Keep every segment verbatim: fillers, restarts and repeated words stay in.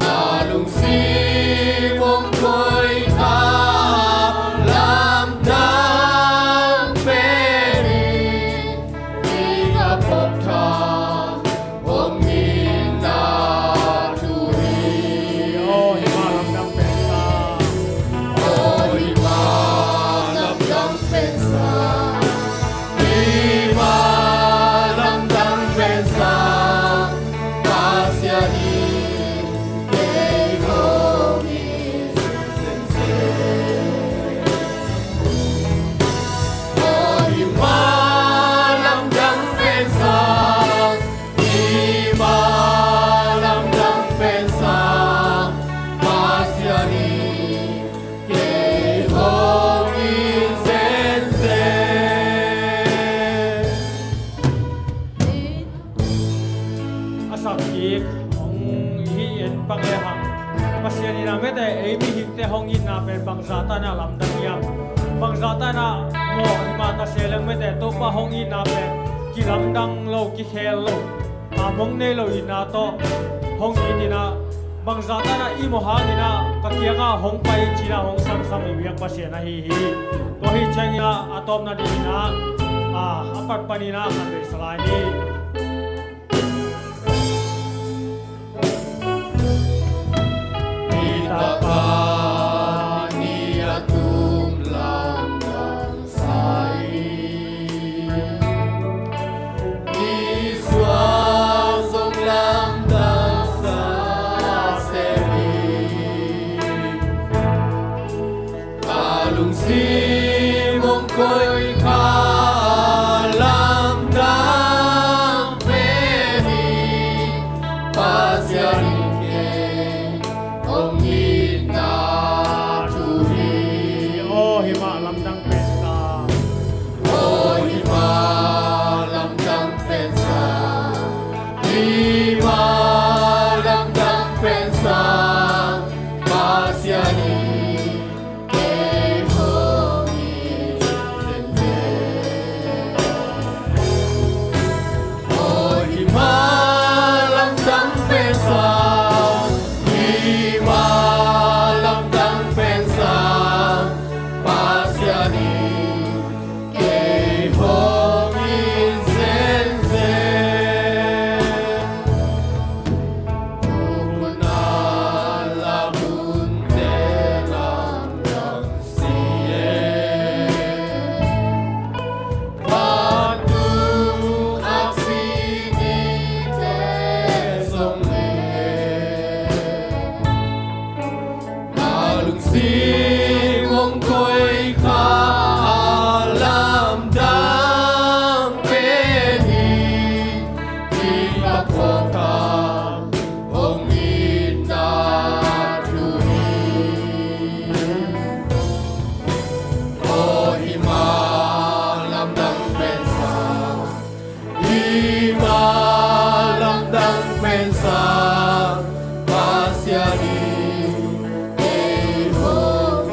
A lungsim hong koih kha, lamdang pen in, i ka phawk tha, hong itna thu hi. Aw, hi mah lamdang pen sa. Aw, hi mah lamdang pen sa. Hi mah lamdang pen sa. Pasian in kei hong it zenzen. Aw, hi mah lamdang pen sa, hi mah lamdang pen sa, Pasian in kei hong it zenzen. A sak kik hong hi en pang le hang. Pasian in a mete ei mihingte hong itna pen bangzah ta in a lamdang hiam? Bangzah ta in a mawh hi mah ta se leng mete Topa hong itna pen kilamdang lo, kikhel lo, a mong nei lo itna tawh hong it in a, bangzah ta in a i mawh hangin a ka kiangah hong pai in ci-in a hong samsam i biak Pasian ahi hi. Tua hi ciangin a, a tawpna dingin a, a, a pat panin a khanvei sa lai ni. Hi tapa ni a tum lamdang sa hi. Isua zong lamdang sa se hi. A lungsim hong koih kha, lamdang pen in, Pasian in kei hong itna thu hi. Aw, hi mah lamdang pen sa. Aw, hi mah lamdang pen sa. Hi mah lamdang pen sa. Pasian in kei hong it zenzen. Aw, hi mah lamdang pen sa, hi mah lamdang pen sa, Pasian in kei hong it zenzen. Hun a la hunte lamdang si e. Vantung aksi nite zong le, a lungsim hong koih kha, a lamdang pen in, i ka phawk tha, hong itna thu hi. Aw, hi mah lamdang pen sa, hi mah lamdang pen sa, Pasian in kei hong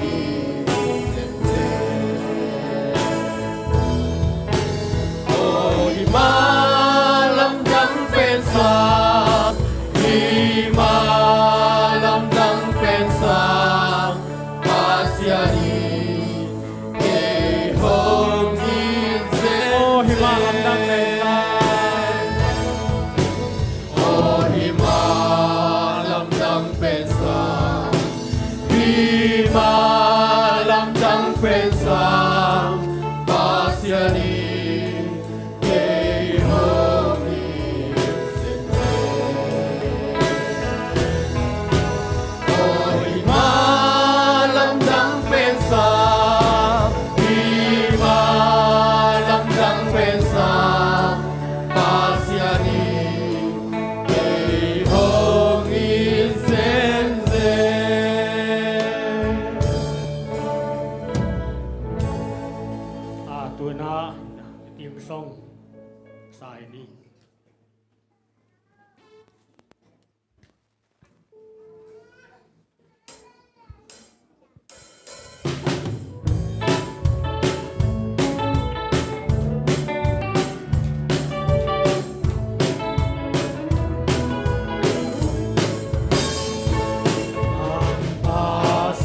sa hi ni.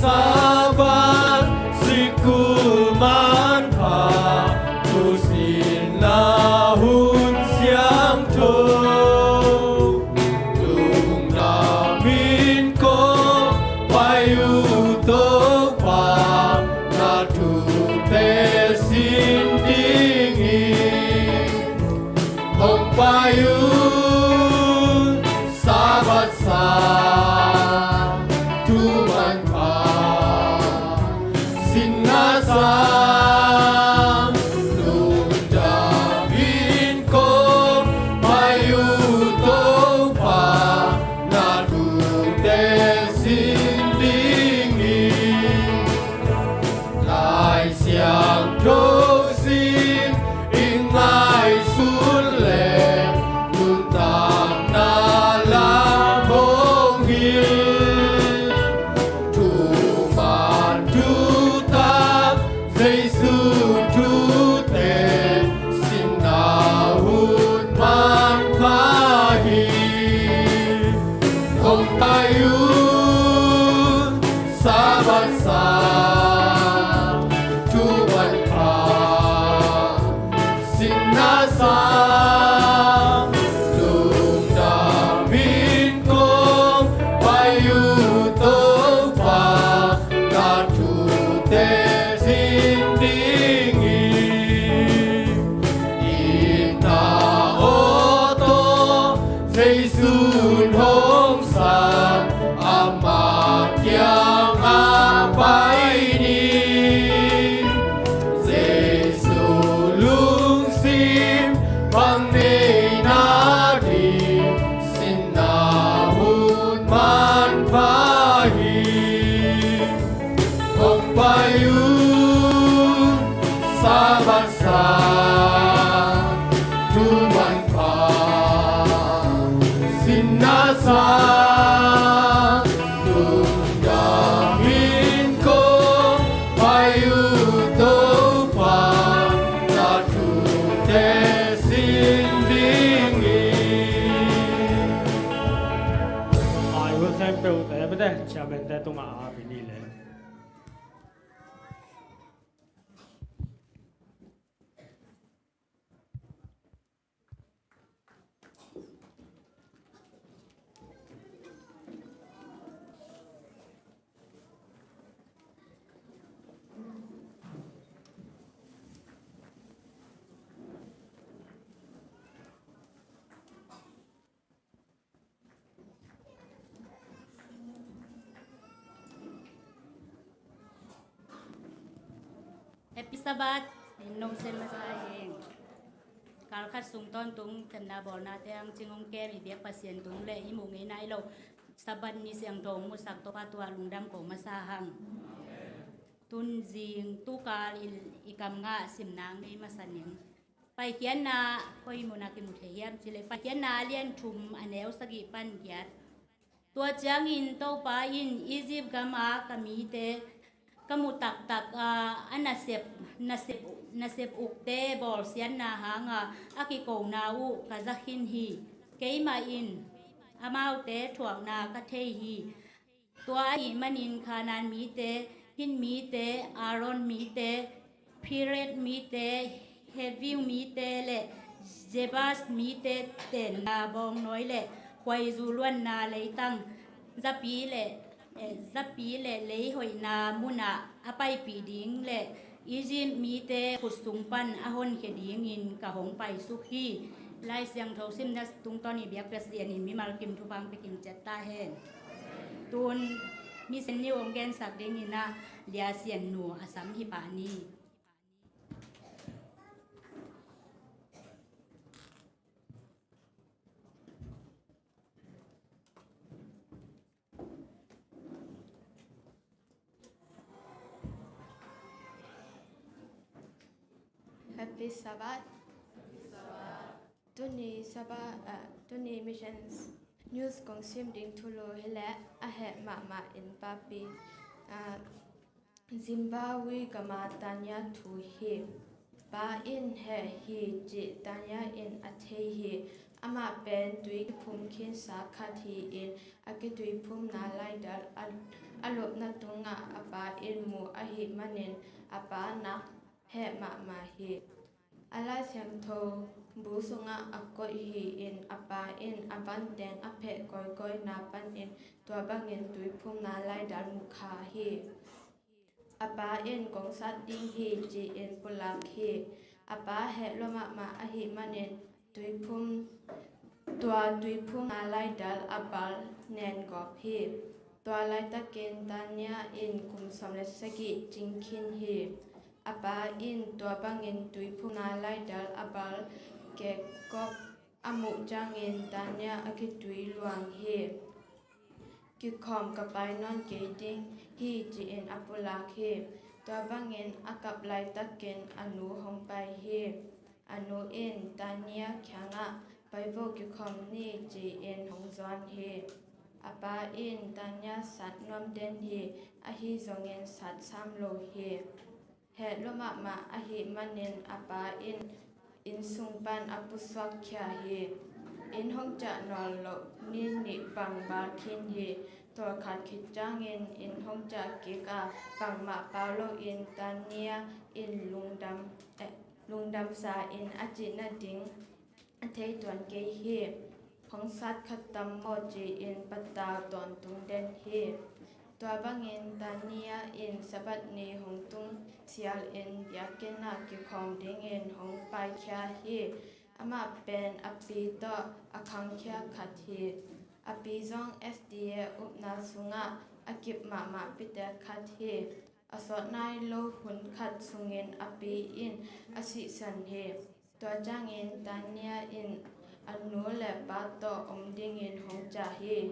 Sabbath sikul manpha, tu sinna hun siangtho. Lungdam in kong pai uh Topa, na thute sin dingin. Hong pai un Sabbath sang, tu manpha, sinna sang, lungdam in kong pai uh Topa, na thute sin dingin. Lai Siangtho sim i ngaihsun leh, nuntakna lam hong hilh. Thuman thutak Jesu thute, sinna hun manpha hi. Hong pai un Sabbath sang, tu manpha, sinna sang, lungdam in kong pai uh Topa, na thute sin dingin. Itna aw tawh Jesu'n hong sap, ama kiangah pai ni. Jesu lungsim bang nei na ding, sinna hun manpha hi. Hong pai un Sabbath sang, tu manpha, sinna sang, lungdam in kong pai uh Topa, na thute sin dingin. Ai, hun khempeuh te bete, chairman te tungah a ap ni le. Happy Sabbath. Min nong sen masa ing. Kal khat sung tawntung, themna bawlna te hang cing hong kem i biak Pasian tung le i muh ngei nai lo Sabbath ni siangtho hong musak Topa tungah lungdam ko masa hang. Tun zing tu kal i, i kam ngah simna ngei masa ning. Paikhiatna, koi mun ah kimu thei hiam cih leh, Paikhiatna a lian thum, a neu sagih pan giat. Tua ciangin Topa in, Egypt gam ah ka mite ka mu taktak a, a nasep, nasep, nasep ukte bawlsiatna hang a, a kikona uh ka za khin hi. Keimah in amaute thuakna ka thei hi. Tua ahih manin Kanaan mite, Hit mite, Amor mite, Periz mite, Hivi mite le Jebus mite tenna bawngnawi le khuaizu luanna leitang, zapi le, eh, zapi le lei hoihna munah a paipih ding le Egypt mite khut sung pan a honkhia dingin ka hong paisuk hi. Lai Siangtho simna tungtawn i biak Pasian in mimal kim thupha hong pia kim ciat ta hen. Tun Mission News hong gensak dingin ah Lia Sian Nu a sam hi pah ni. Happy Sabbath. Tuni Sabbath, ah, tuni Missions News kong sim ding thulu hi leh a heh mahmah in papi, ah, Zimbabwe gama Tanya thu hi. Pa in heh hi cih Tanya in a thei hi. Amah pen tui kiphum khinsa khat hi-in a kituiphumna laidal a, a lupna tungah a pa in mu ahih manin a pa nak heh mahmah hi. A Lai Siangtho bu sungah a koih hi-in a pa in a vanteng a pheh kawikawina panin tua bangin tuiphumna laidal mu kha hi. A pa in kong sat ding hi ci-in pulak hi. A pa heh lua mahmah ahih manin tuiphum, tua tuiphumna laidal a bal nen gawp hi. Tua laitakin Tanya in kum sawm le sagih cing khin hi. A pa in tua bangin tuiphumna laidal a bal kekok a muh ciangin Tanya a kitui luang hi. Kikhawm ka pai nawn kei ding hi ci-in a pulak hi. Tua bangin a kap laitakin a nu hong pai hi. A nu in Tanya kiangah pai vo, kikhawm ni ci-in hong zuan hi. A pa in Tanya sat nuam den hi, ahi zongin sat sam lo hi. Heh lua mahmah ahih manin a pa in inn sung pan a pusuak khia hi. Inn hong ciah nawn loh ni nih bang bal khin hi. Tawlkhat khit ciangin inn hong ciah kik a, bangmah pau loin Tanya in lungdam, eh, lungdamsa in a cih nading a thei tuan kei hi. Hong sat kha tam maw ci-in patau tawntung den hi. Tua bangin Tanya in Sabbath ni hong tung sialin biakinn ah kikhawm dingin hong paikhia hi. Amah pen a pi tawh a khangkhia khat hi. A pi zong S D A upna sungah a kip mahmah pitek khat hi. A sawt nai lo hun khat sungin a pi in a sihsan hi. Tua ciangin Tanya in a nu le pa tawh om dingin hong ciah hi.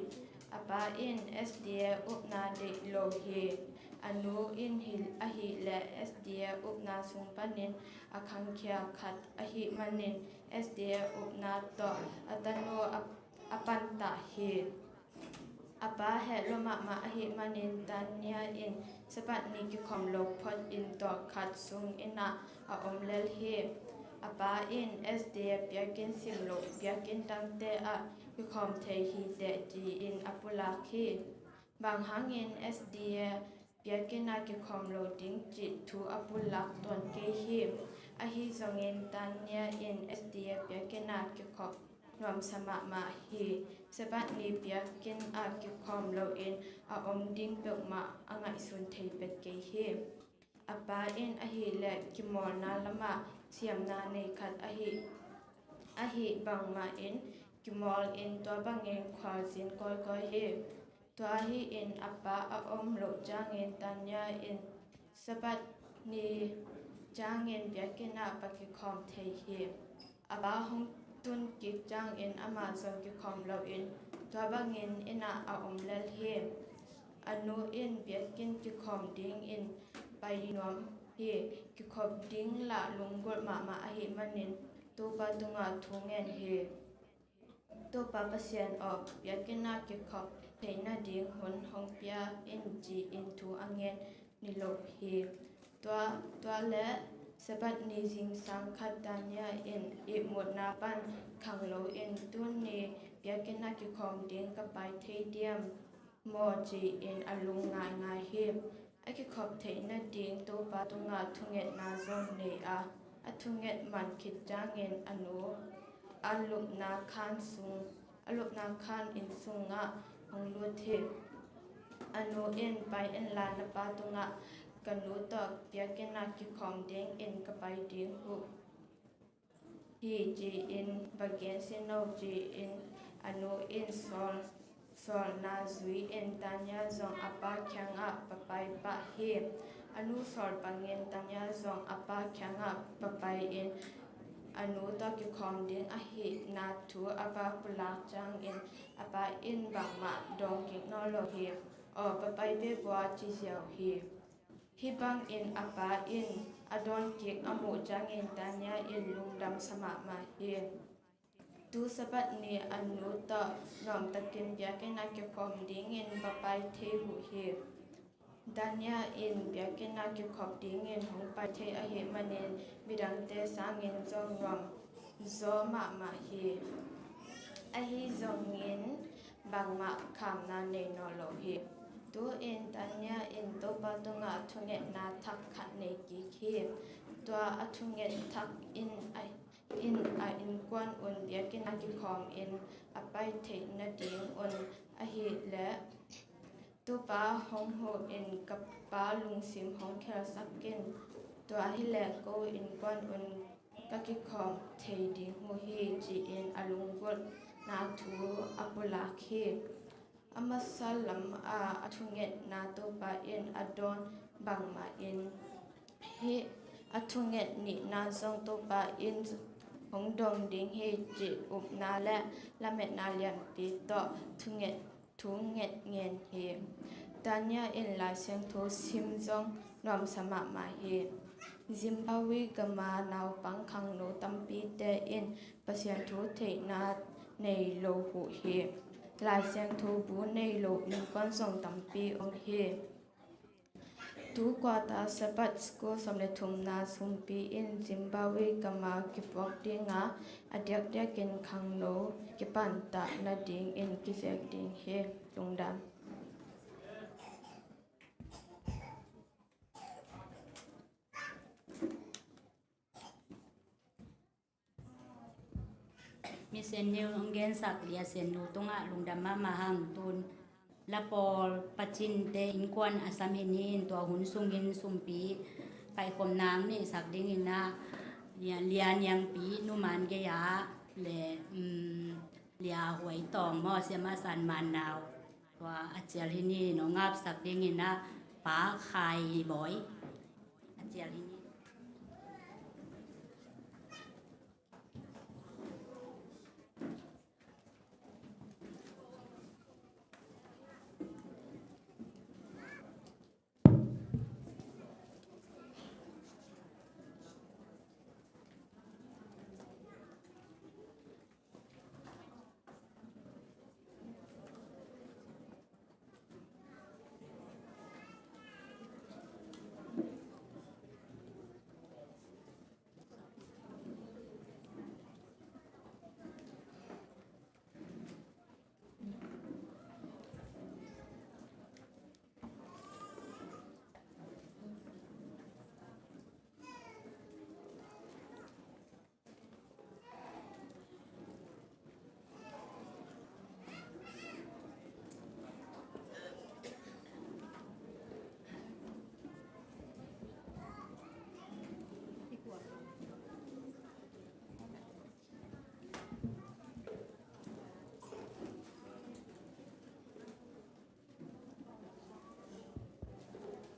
A pa in S D A upna deih lo hi. A nu in hi, ahih leh S D A upna sung panin a khangkhia khat ahih manin S D A upna tawh a tanu a, a pantah hi. A pa heh lua mahmah ahih manin Tanya in Sabbath ni kikhawm lo phot in tawlkhat sung inn ah a om lel hi. A pa in S D A biakinn sim loh biakinn dangte ah kikhawm thei hi teh ci-in a pulak hi. Bang hangin S D A biakinn ah kikhawm lo ding cih thu a pulak tuan kei hi. Ahi zongin Tanya in S D A biakinn ah kikhawm nuamsa mahmah hi. Sabbath ni biakinn ah kikhawm loin a om ding peuhmah a ngaihsun thei pek kei hi. A pa in ahih leh kimawlna lamah siamna nei khat ahi, ahih bangmah in kimawl in tua bangin khualzin kawikawi hi. Tua hi-in a pa a om loh ciangin Tanya in Sabbath ni ciangin biakinn ah va kikhawm thei hi. A pa hong tun kik ciangin amah zong kikhawm loin tua bangin inn ah a om lel hi. A nu in biakinn kikhawm dingin pai nuam hi. Kikhop ding lah lunggulh mahmah ahih manin Topa tungah thu ngen hi. Topa Pasian aw, biakinn ah kikhop theih nading hun hong pia in ci-in thu a ngen niloh hi. Tua, tua le Sabbath ni zingsang khat Tanya in ihmutna pan khang loin tuni biakinn ah kikhawm ding ka pai thei diam maw ci-in a lung ngaingai hi. A kikhop theih nading Topa tungah thungetna zong nei a, a thunget man khit ciangin a nu a lupna khan sung, a lupna khan inn sungah hong lut hi. A nu in, "Pai inla, na pa tungah ka nu tawh biakinn ah kikhawm dingin ka pai ding uh hi," ci-in va gen sih no ci-in a nu in sawl, sawlna zui-in Tanya zong a pa kiangah va pai pah hi. A nu sawl bangin Tanya zong a pa kiangah va pai-in a nu tawh kikhawm ding ahihna thu a va pulak ciangin a pa in bangmah dawng kik nawn lo hi. "Aw, va pai ve vua," ci ziau hi. Hih bangin a pa in a dawn kik a muh ciangin Tanya in lungdamsa mahmah hi. Tu Sabbath ni a nu tawh nuamtakin biakinn ah kikhawm dingin va pai thei uh hi. Daniel in biakinn ah kikhop dingin hong pai thei ahih manin midangte sangin zong nuam zaw mahmah hi. Ahi zongin bangmah khamna nei nawn lo hi. Tu-in Daniel in Topa tungah thungetna thak khat nei kik hi. Tua a thunget thak in a, in a innkuan un biakinn ah kikhawm in a pai theih nadingun ahih leh, Topa hong huh in ka pa lungsim hong khelsak in, tua hileh ko innkuan un ka kikhawm thei ding uh hi, ci-in a lunggulhna thu a pulak hi. A masa lam a a thungetna Topa in a dawn bangmah in, hih a thunget nihna zong Topa in hong dong ding hi cih upna le lametna lianpi tawh thunget thu nget ngen hi. Daniel in Lai Siangtho sim zong nuamsa mahmah hi. Zimbabwe gama naupang khangno tampite in Pasian thu theihna nei lo uh hi. Lai Siangtho bu nei lo innkuan zong tampi om hi. Tu quarter Sabbath School sawm le thumna sumpi in Zimbabwe gama kipuak dinga a diakdiakin khangno kipantah nadingin kizek ding hi. Lungdam. Mission News hong gensak Lia Sian Nu tungah lungdam mahmah hang. Tun lapawl pacinte innkuan a sam hi ni in, tua hun sungin sumpi paikhawm nang neihsak dingin ah Lia, Lia Niangpi Nu Man Gei-a le, um, Lia Huai Tawng maw, Siama San Man Nau, tua a cial hi ni in hong apsak dingin ah Pa Khai Bawi a cial hi ni.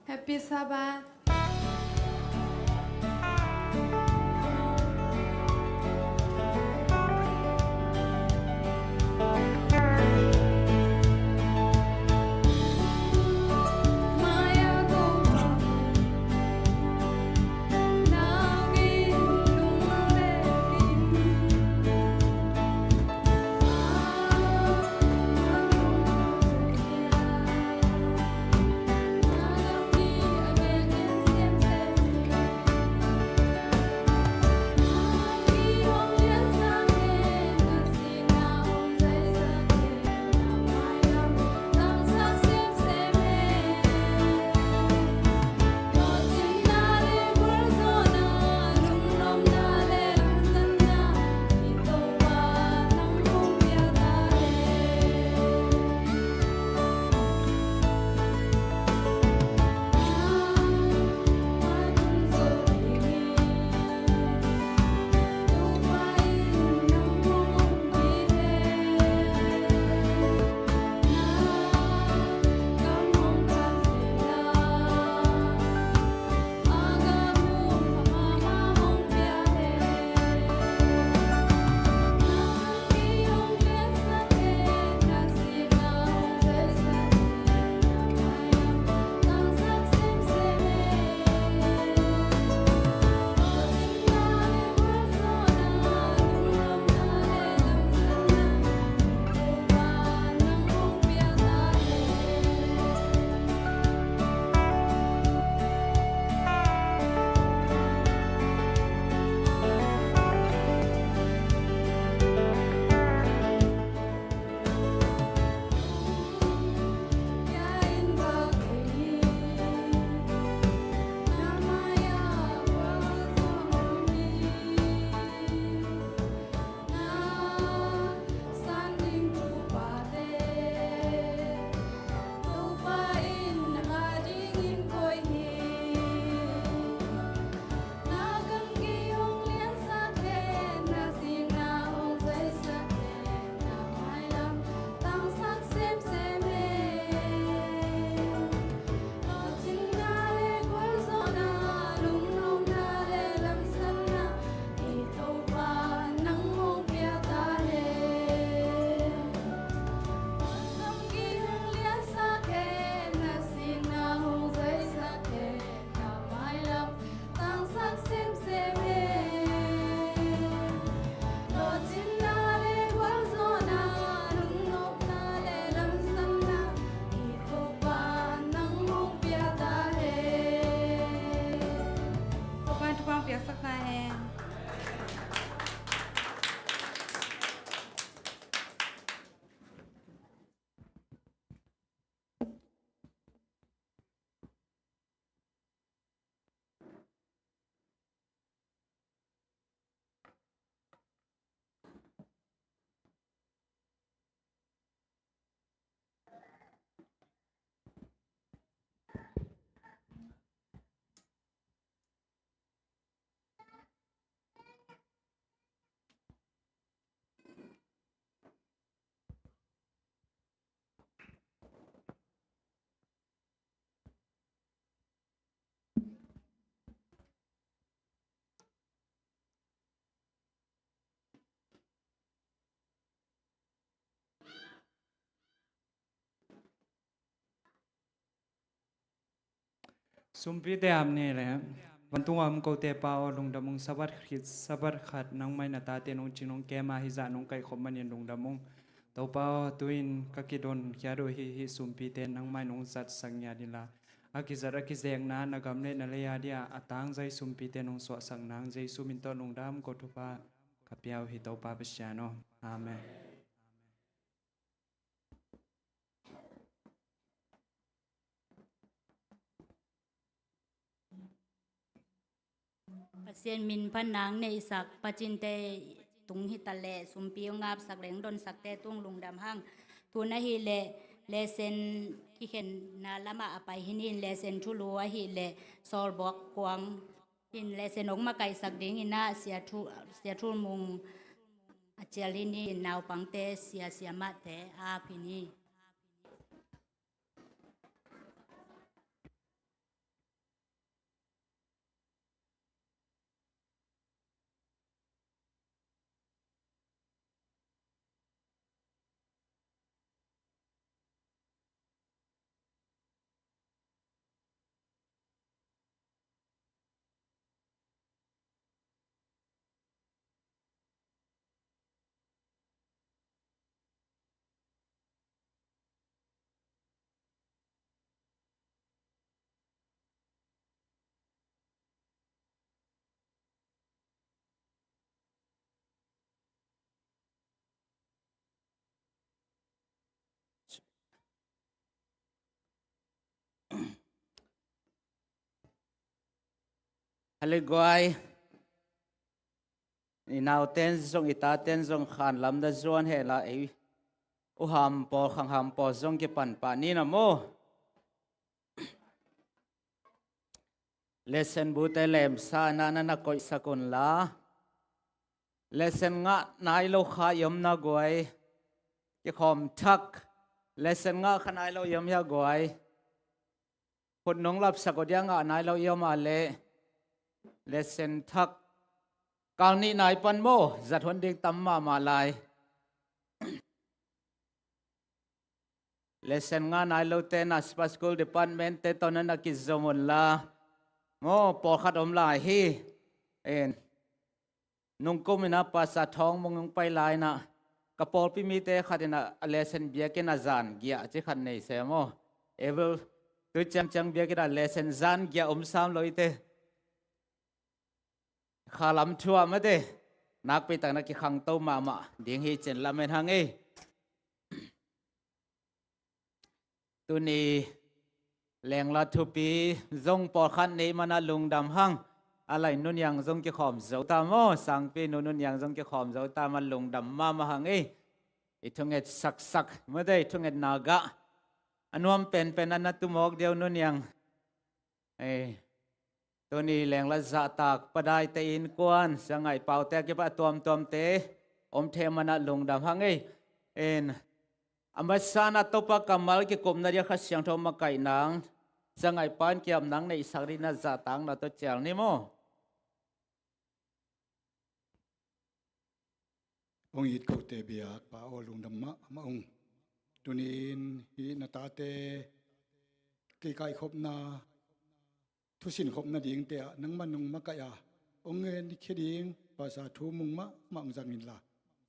Happy Sabbath. Sumpite ap ni le. Vantung a om kote Pa aw, lungdam ung. Sabbath khit, Sabbath khat nangmah in na tate nong cing nong kem a, hih zah nong kaihkhop manin lungdam ung. Topa aw, tu-in ka kidon khiat uh hih, hih sumpite nangmah in nong zatsak ngiat inla, a kizat a kizekna na gam le na lei a dia a tangzai sumpite nong suahsak nang Jesu min tawh lungdam ko thupha ka pia uh hi, Topa Pasian aw. Amen. Pasian min phat nang neihsak pacinte tung hi ta leh, sumpi hong apsak le hong donsakte tung lungdam hang. Tun ahih leh lesson kikhenna lamah a pai hi ning. Lesson thulu ahih leh Sawlbuak Kuang in lesson hong makaihsak dingin ah Sia Thu, Sia Thu Mung a cial hi ning. Naupangte, sia siamahte a ap hi ning. Hale guai. I nauten zong, i taten zong khanlam na zuan hen la, ei, u ham pawl, khang ham pawl zong kipan pah ni na maw. Lesson bute lemsa na na na koihsak un la. Lesson ngah nai lo kha i om na guai, kikhawm thak. Lesson ngah kha nai lo i om hia guai? Khut nong lapsak uh dia, ngah nai lo i om a leh. Lesson thak. Kal nih nai pan maw, zat hun ding tam mahmah lai. Lesson ngah nai lote na Sabbath School Department te tawh na na kizom un la. Maw, pawlkhat om lai hi. En. Nungkum in ah Pastor Thawng Mung hong pai lai in ah, ka pawlpi mite khat in ah a lesson biakinn ah zan giah ci khat nei se maw. Evel, tu ciangciang biakinn ah lesson zan giah om sam lo i te. Khalam thu ah mate, nakpi takin a kikhangto mahmah ding hi cin lamen hang ei. Tuni lengla thupi zong pawlkhat nei man ah lungdam hang. A lai Nu Niang zong kikhawm zo ta maw, sangpi nu Nu Niang zong kikhawm zo ta man lungdam mahmah hang ei. I thunget saksak mate, i thunget na gah a nuam penpen ah na tumawk deuh Nu Niang. Ei, tuni lengla zahtak padaite innkuan, Sia Ngaih Paute a kipat a tuamtuamte om thei man ah lungdam hang ei. En, a masa in ah Topa kammal kikupna dia Kha Siangtho makaih nang, Sia Ngaih Pa in kiap nang neihsak dingin ah zahtakna tawh cial ni maw. Hong it kote biak Pa aw, lungdam mahmah ung. Tuni-in hih na tate kikaihkhopna, thusinkhopna dingte ah nangman hong makaih a, hong ngen khia ding Pastor Thu Mung mahmah hong zang inla,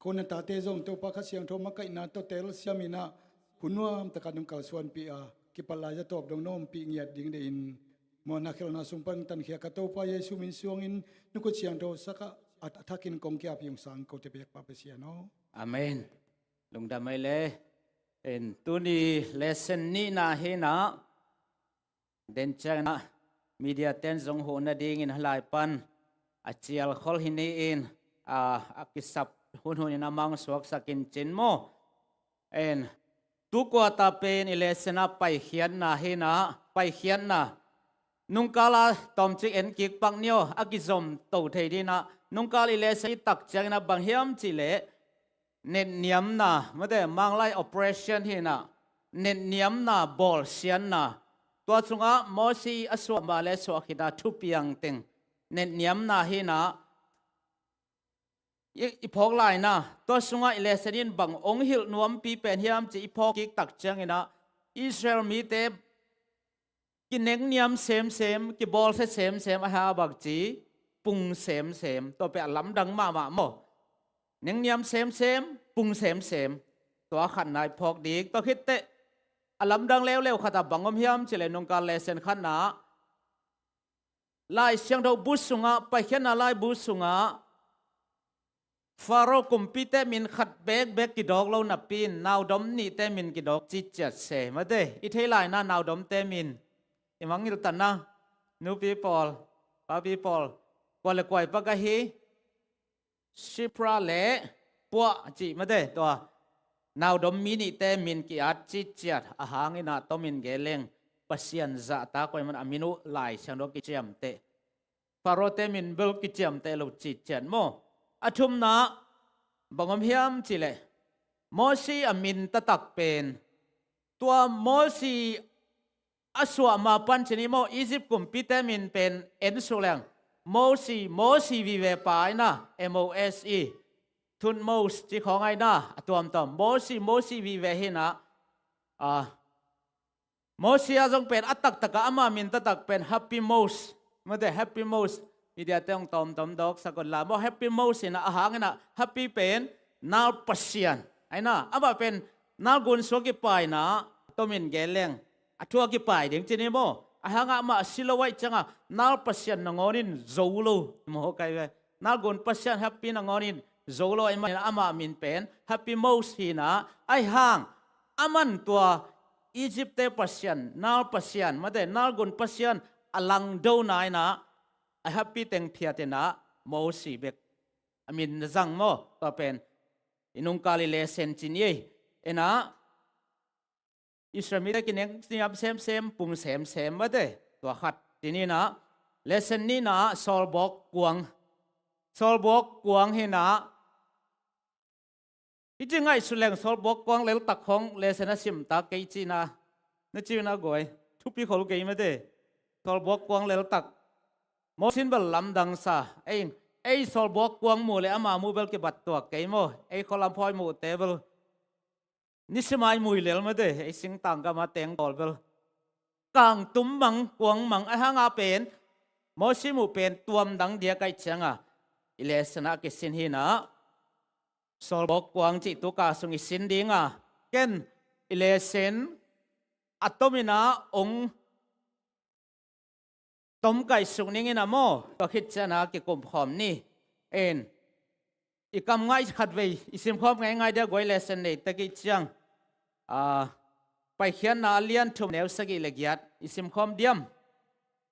ko na tate zong Topa Kha Siangtho makaihna tawh telsiam in ah, hun nuam takin hong kalsuanpih a, kipat lai zatawp dong na ompih ngiat ding deih in, mawhna khelhna sung pan tankhia ka Topa Jesu min suangin, na khut siangtho sak a, a thakin kong kiapi ung sang kote biak Pa Pasian aw. Amen. Lungdam ei le. En, tuni lesson nihna hi in ah, den ciangin ah media ten zong huh nadingin halai pan a cial khol hi ni in, a, a kisap hunhun in amah hong suaksak in cin maw. En, tu kuata pen i lesson ah paikhiatna hi in ah, paikhiatna. Nungkal a tawmcik en kik pak ni aw, a kizom to thei dingin ah, nungkal i lesson i tak ciangin ah bang hiam cih leh, netniamna, mate, Manglai oppression hi in ah, netniamna, bawlsiatna. Tua sungah Mosi a suah mah le suah khit a thupiang teng netniamna hi in ah, i, i phawk laina, tua sungah i lesson in bang hong hilh nuampi pen hiam cih i phawk kik tak ciangin ah, Israel mite kinengniam semsem, kibawlsia semsem, a hang a bangci pung semsem. Tua pen a lamdang mahmah maw. Nengniam semsem, pung semsem. Tua khatna i phawk ding. Tua khitteh a lamdang leuleu khat ah bang om hiam cih leh nungkal lesson khatna ah Lai Siangtho bu sungah, Paikhiatna laibu sungah Faro kumpite min khat bekbek kidawk lo napi in naudom nihte min kidawk citciat se. Mate, i thei lai-in ah naudomte min i mangngilh tan ah, nupi pawl, papi pawl, kua le kua i pak ahi, Shiphrah le Puah cih mate, tua naudom mi nihte min ki-at citciat, a hang in ah tomin gen leng Pasian zahtak kua i man a min uh Lai Siangtho kiciamteh. Faro-te min bel kiciamteh lo citciat maw. A thumna bang om hiam cih leh Mosi a min taktak pen, tua Mosi a suah ma pan ci ni maw, Egypt kumpite min pen en suk leng Mosi, Mosi vive pa ahi na, M O S E, Thutmose ci khawng ahi na, a tuamtuam Mosi, Mosi vive hi na. Ah, Mosi ah zong pen a taktak ah ama min taktak pen Happy Mose. Mate, Happy Mose. Media-te hong tawmtawm dawksak un la maw, Happy Mose hi na, a hang in ah Happy pen nal pasian ahi na, amah pen nal gun sung a kipai na, tomin gen leng a thu a kipai ding ci ni maw. A hang ah amah a si lo ahih ciangin nal pasian nangawn in zo lo maw, kai ve. Nal gun pasian Happy nangawn in zo lo ahih manin amah min pen Happy Mose hi na, ahi hang aman tua Egypt-te pasian, nal pasian, mate, nal gun pasian a langdo na in ah, a Happy teng phiat in ah Mosi bek a min na zang maw. Tua pen i nungkal i lesson ci ni ei. In ah Israel mite kinengniam semsem, pung semsem, mate, tua khat ci ni in ah, lesson nihna ah sawlbawk kuang. Sawlbawk kuang hi na, i ci ngaihsut leng sawlbawk kuang leltak khawng lesson a simtak kei ci na, na ci un a guai, thupi khol kei mate. Sawlbawk kuang leltak. Mosi in bel lamdang sa, ei, ei sawlbawk kuang mu le ama mu bel kibat tuak kei maw. Ei khualam phawi muhte bel nisim a i mui lel mate, ei singtang gam a teng tawl bel kangtum mang, kuang mang, ahi hang a pen Mosi muh pen tuamdang diak ahih ciangin i lesson ah kisin hi na, sawlbawk kuang cih tu kal sung i sin ding a, ken i lesson a tomin ah hong tomkaih suk ning in ah maw, tua khit ciangin ah kikum khawm ni. En, i kam ngaih khatvei i simkhawm ngeingai dia guai, lesson nei tek i ciang. Ah, Paikhiatna a lian thum neu sagih le giat i simkhawm diam?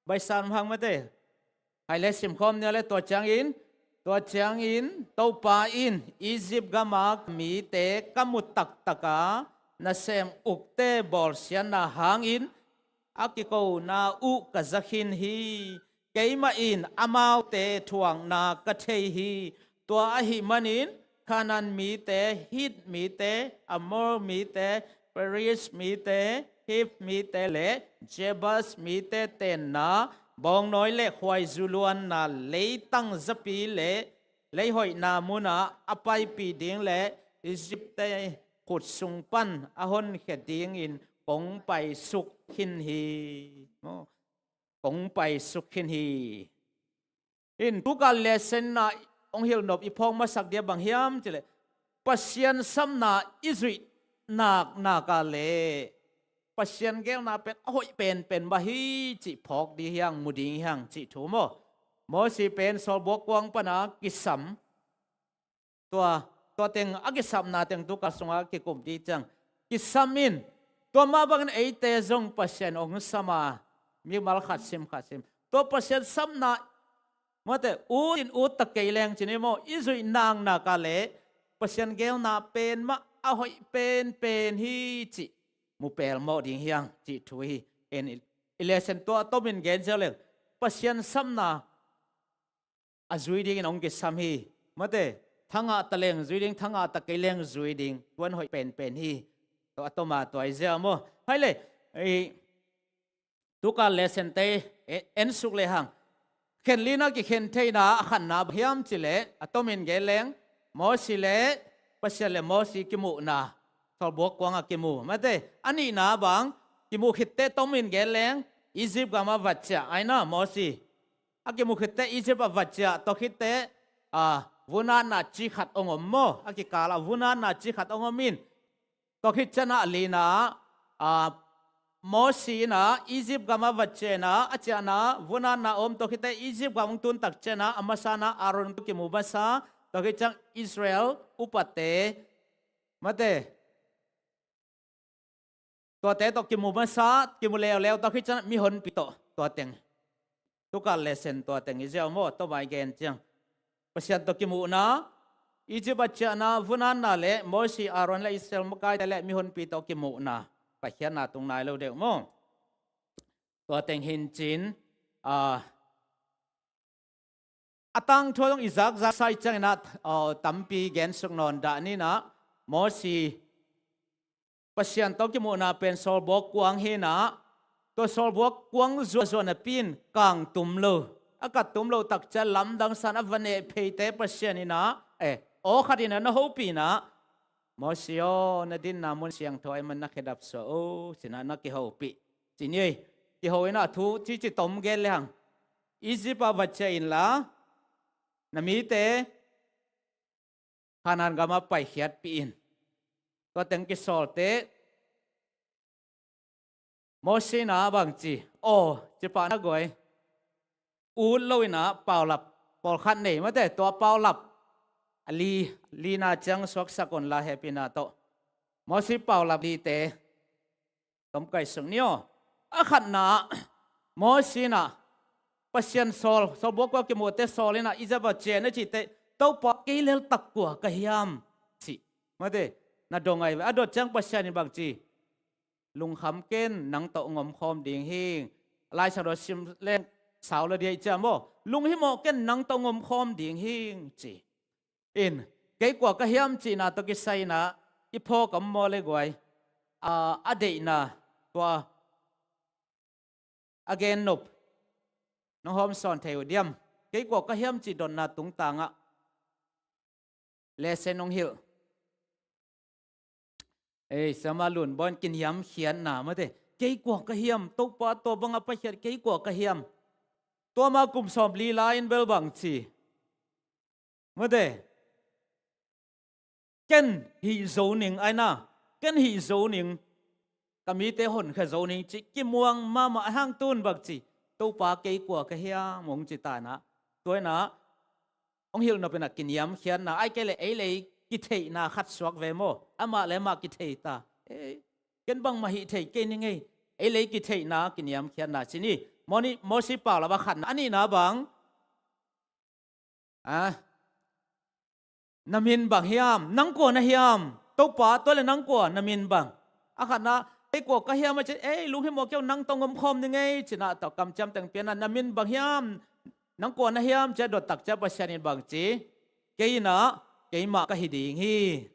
Baihsa hang mate. Hai le simkhawm ni le, tua ciangin, tua ciangin Topa in, Egypt gam a ka mite ka mu taktak a nasem ukte bawlsiatna hangin a kikona uh ka za khin hi. Keimah in amaute thuakna ka thei hi. Tua ahih manin Kanaan mite, Hit mite, Amor mite, Periz mite, Hiv mite le Jebus mite tenna bawngnawi le khuaizu luanna leitang zapi le leihoihna munah a paipih ding le Egypt-te khut sung pan a honkhia dingin kong paisuk khin hi. Kong paisuk khin hi. In, tukal lesson ah hong hilh nop i phawk masak dia bang hiam cih leh, Pasian sapna i zuih nak nak a leh Pasian geelna pen a hoih penpen mah hi cih phawk ding hi hang, mu ding hi hang cih thu maw. Mosi pen sawlbuak kuang pana kisam. Tua, tua teng a kisapna teng tukal sungah kikum ding ciang kisam in, tua mah bangin eite zong Pasian hong sam a, mimal khat sim khat sim. Tua Pasian sapna, mate, ut in ut tak kei leng cih ni maw, i zuih nak nak a leh Pasian geelna pen mah a hoih penpen hi cih mu pelmawh ding hi hang cih thu hi. En, i, i lesson tua tomin gen ziau leng, Pasian sapna a zui dingin hong kisam hi. Mate, thangah ta leng zui ding, thangah ta kei leng zui ding. Tua in hoih penpen hi. Tua a toma tua i zia maw. Hai le, i, tukal lesson te, e, en suk le hang. Khen lina kikhen theina a khatna hiam cih leh, a tomin gen leng, Mosi le, Pasian le Mosi kimuhna. Sawlbuak kuangah kimu. Mate, a nihna bang, kimuh khitteh tomin gen leng, Egypt gam a va ciah aina Mosi. A kimu khitte Egypt a va ciah tawh khitte, a, vunatna ci khat ong om maw? A kikal ah vunatna ci khat ong om in. Tawh khit ciangin a lina, a, Mosi in a Egypt gam a va ciah in a, a ciahna vunatna om tawh khitte Egypt gam ong tun tak ciangin a, a masa in a Aaron tawh kimu masa, tawh khit ciang Israel upate, mate, tuate tawh kimu masa, kimu leuleu tawh khit ciang mihonpi tawh tua teng. Tukal lesson tua teng i ziau maw, tua mai gen ciang. Pasian tawh kimuhna, Egypt a ciahna, vunatna le Mosi, Aaron le Israel makaite le mihonpi tawh kimuhna. Paikhiatna tung nai lo deuh maw. Tua teng hi in cin, a, a tangthu zong i zakzak sai ciangin a, aw, tampi gensuk nawn dah ni in a, Mosi Pasian tawh kimuhna pen sawlbuak kuang hi in a, tua sawlbuak kuang zuahzuah napi in kang tum lo. A kat tum lo tak ciang lamdang san a va neh pheite Pasian in a, eh, aw khat in a na hopih in a, Mosi aw, na dinna mun siangtho ahih man na khedap suah o, ci in a na kihopih. Ci ni ei, kiho in a thu cici tom gen le hang. Egypt a va ciah inla, na mite Kanaan gam ah paikhiatpih in. Tua teng kisawlte Mosi in a bang ci, aw, ci pah na guai. Ut lo in a paulap pawlkhat nei mate, tua paulap a li, lina ciang suaksak un la hehpihna tawh. Mosi paulap lite tom kaisuk ni aw. A khatna, Mosi in a Pasian sawl, sawlbuak kuang kimuhte sawl in a Egypt a ciah na cihte, Topa kei lel tak kua ka hiam? Ci. Mate, na dong ai ve. A dot ciang Pasian in bang ci, lungkham ken, nang tawh ong omkhawm ding hing. Lai Siangtho sim leng sau lo ding hi ciam aw. Lunghimawh ken, nang tawh ong omkhawm ding hing ci. In, kei kua ka hiam cihna tawh kisai in a i phawk om maw le guai. A, a deihna tua a gen nop nong hawm sawn thei uh diam? Kei kua ka hiam cih dotna tungtang ah lesson nong hilh. Ei, sama lun bawn kiniamkhiatna mate. Kei kua ka hiam? Topa tua bang a paikhiat kei kua ka hiam? Tua ma kum sawmli lai in bel bang ci. Mate. Ken hih zo ning aina. Ken hih zo ning. Ka mite honkhia zo ning ci kimuang mahmah a hang tun bang ci. Topa kei kua ka hiam ong ci ta in a. Tua in a ong hilh nop in a kiniamkhiatna, ai kei le ei le ei kitheihna khat suak ve maw? Amah le amah kithei ta. Ei, ken bangmah hih thei kei ning ei. Ei le ei kitheihna, kiniamkhiatna ci ni. Moni, Mosi paulap a khatna, a nihna bang. A, na min bang hiam? Nang kua na hiam? Topa, tua le nang kua na min bang? A khatna, kei kua ka hiam a ci, ei, lunghimawh kei un, nang tawh ong omkhawm ning ei, ci in a tawh kamciam teng pia in a, na min bang hiam? Nang kua na hiam? Ci a dot tak ciang Pasian in bang ci, kei in a keimah ka hi ding hi.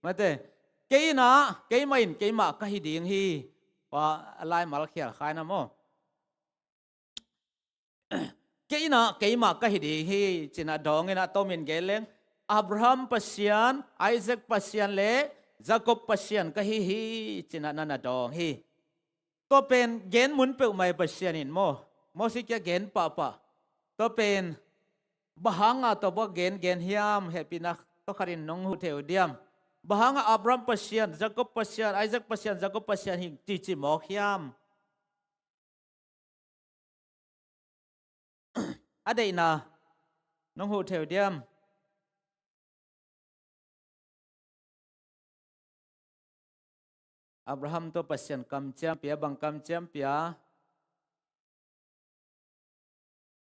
Mate, kei in a keimah in keimah ka hi ding hi. Tua a laimal khial kha in a maw. Kei in a keimah ka hi ding hi, ci in a dawng in a, tomin gen leng, Abraham Pasian, Isaac Pasian le Jacob Pasian ka hi hi, ci in a na na dawng hi. Tua pen gen mun peuhmah Pasian in maw, Mosi kiang gen pahpah. Tua pen bang hanga tua bang gen gen hiam, hehpihna tawh khat in nong huh thei uh diam? Bang hanga Abraham Pasian, Jacob Pasian, Isaac Pasian, Jacob Pasian hi cici mawk hiam? A deihna nong huh thei uh diam? Abraham tawh Pasian kamciam pia, bang kamciam pia?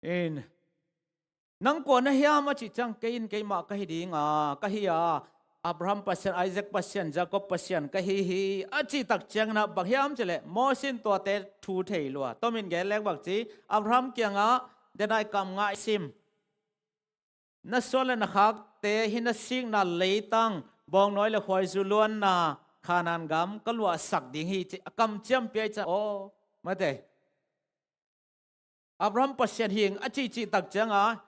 In, nang kua na hiam a cih ciang, kei in keimah ka hi ding a, ka hi a, Abraham Pasian, Isaac Pasian, Jacob Pasian ka hi hi, a cih tak ciangin a bang hiam cih leh, Mosi in tuate thu thei lua. Tomin gen leng bang ci, Abraham kiangah, denai kam nga i sim. Na suan le na khakte hih na sikna leitang, bawngnawi le khuaizu luanna Kanaan gam ka luahsak ding hi ci a kamciam pia i ciang, aw, mate. Abraham Pasian hi ing a cihcih tak cianga,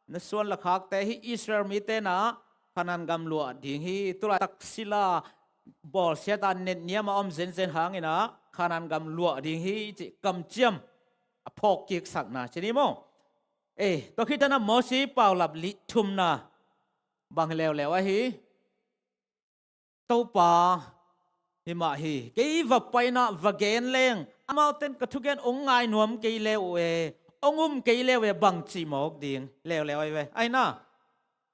na suan le khakte hih Israel mite na Kanaan gam luah ding hi, tulaitak sila bawlsiata netniama om zenzen hangina Kanaan gam luah ding hi ci kamciam. a phawk kik sakna ci ni maw? Ei, tua khit ciangin ah Mosi paulap li thumna bang hi leuleu ahi. Topa hi mah hi. Kei va pai in ah va gen leng, amaute in ka thugen hong ngai nuam kei le uh e, hong um kei le uh e, bang cih mawk ding leuleu ahi ve. Ahi na,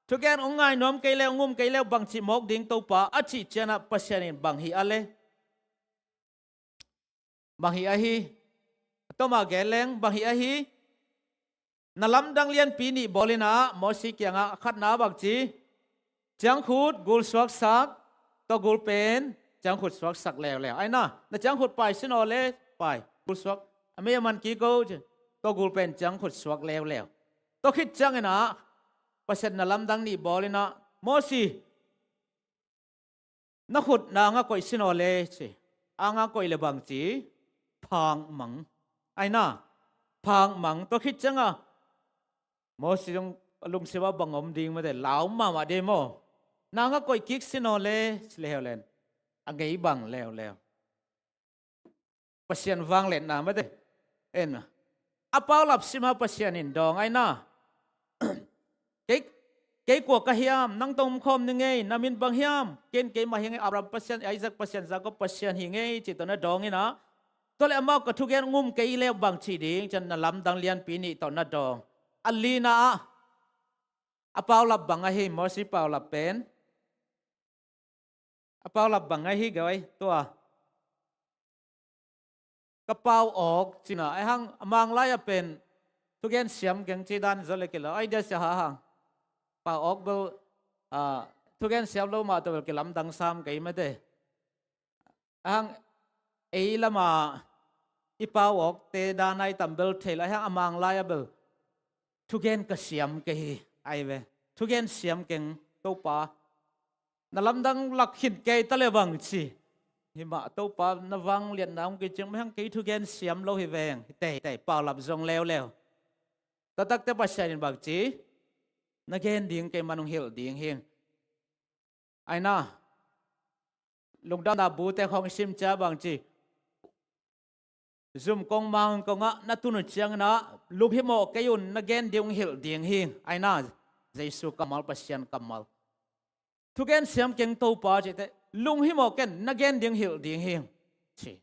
thugen hong ngai nuam kei le, hong um kei le uh, bang cih mawk ding Topa, a cih ciangin ah Pasian in bang hi a le? Bang hi ahi. A tawmah gen leng, bang hi ahi. Na lamdang lianpi nih bawl in ah Mosi kiangah, a khatna bang ci? Ciangkhut gul suaksak, tua gul pen ciangkhut suaksak leuleu. Ahi na, na ciangkhut pai sin aw le, pai, gul suak. A mei a man kik o ci. Tua gul pen ciangkhut suak leuleu. Tua khit ciangin ah Pasian na lamdang nih bawl in ah, Mosi, na khut na angah koih sin aw le ci. Angah koih le bang ci? Phang mang. Ahi na, phang mang. Tua khit ciangin ah Mosi zong a lungsim ah bang om ding mate, lau mahmah ding maw? Na angah koih kik sin aw le ci le heu len, a ngei bang leuleu. Pasian vangliatna mate. En, a paulap sim a Pasian in dawng, ahi na. Kei, kei kua ka hiam, nang tawh om khawm ning ei, na min bang hiam? Ken keimah hi ing ei, Abraham Pasian, Isaac Pasian, Jacob Pasian hi ing ei, ci tawh na dawng in ah, tua leh amau ka thugen hong um kei le uh bang ci ding, ci-in na lamdang lianpi nih tawh na dawng. A lina ah a paulap bang ahi, Mosi paulap pen. A paulap bang ahi, gawai, tua. Ka pau awk cihna, ahi hang a Manglai ah pen thugen siam keng cih dan zaw le kei lo, idea sia ha hang. Pau awk bel, ah, thugen siam lo mah tawh bel kilamdang sam kei mate. Ahi hang ei lamah i pau awkte dan ahi tam bel thei lo, ahi hang a Manglai ah bel thugen ka siam kei hi, ahi ve. Thugen siam keng, Topa, na lamdang lak khin kei ta le bang ci. Hi mah, Topa na vangliatna hong kicing mah hi hang, kei thugen siam lo hi veng. Hi tei, hi tei, paulap zong leuleu. Tua takteh Pasian in bang ci? Na gen ding kei man hong hilh ding hi. Ahi na, Lungdamna Bute khawng i sim ciang bang ci? Zum kong mang kongah na tun uh ciangin ah lunghimawh kei un, na gen ding hong hilh ding hi. Ahi na, Jesu kammal, Pasian kammal. Thugen siam keng Topa cih teh, lunghimawh ken, na gen ding hilh ding hi, ci.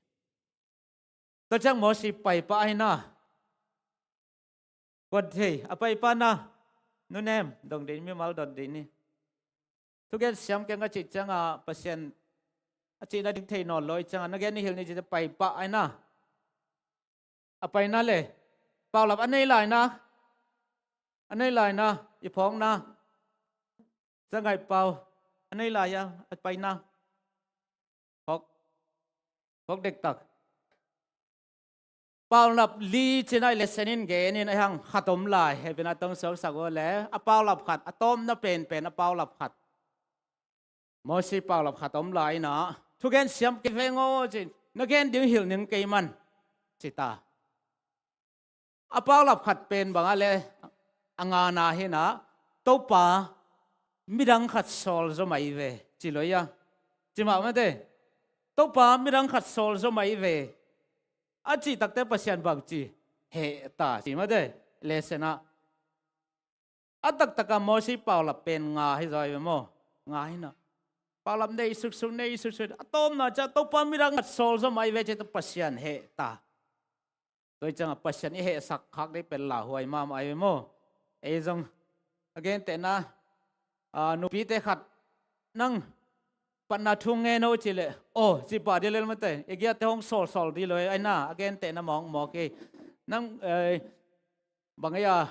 Tua ciang Mosi paipah ahi na. Kuan thei, a paipah na. Nu Nem, dong ding, mimal dot ding ni. Thugen siam keng a cih ciangah Pasian a cihna ding thei nawn lo ahih ciangah, na gen ni, hilh ni cih teh paipah ahi na. A paina le, paulap a nei lai na. A nei lai na, i phawkna. Za Ngaih Pau, a nei lai a, a paina. Phawk, phawk dektak. Paulap li ci-in ah i lesson in gen in, ahi hang khat om lai, hehpihna tawh suaksak uh leh, a paulap khat, a tawpna penpen a paulap khat. Mosi paulap khat om lai in ah, thugen siam kei veng aw ci, na gen ding hilh ning kei man, ci ta. A paulap khat pen bang a le, a ngana hi na, Topa, midang khat sawl zaw mai ve, ci lo ia. Ci mah mate. Topa, midang khat sawl zaw mai ve. A cih takteh Pasian bang ci? Heh ta, ci mate. Lesson ah. A taktakah Mosi paulap pen nga hi zaw ve maw. Nga hi na. Paulap nei suksuk, nei suksuk. A tawpna ciang Topa, midang khat sawl zaw mai ve, ci teh Pasian heh ta. Tua ciangah Pasian i hehsak khak ding pen lauhuai mahmah ahi ve maw. Ei zong a gentehna, a, nupite khat, nang patna thu ngen o ci leh, aw, ci pah ding lel mate. I giate hong sawlsawl ding lo, ahi na, a gentehna mawkmawk hi. Nang, eh, bang ei a,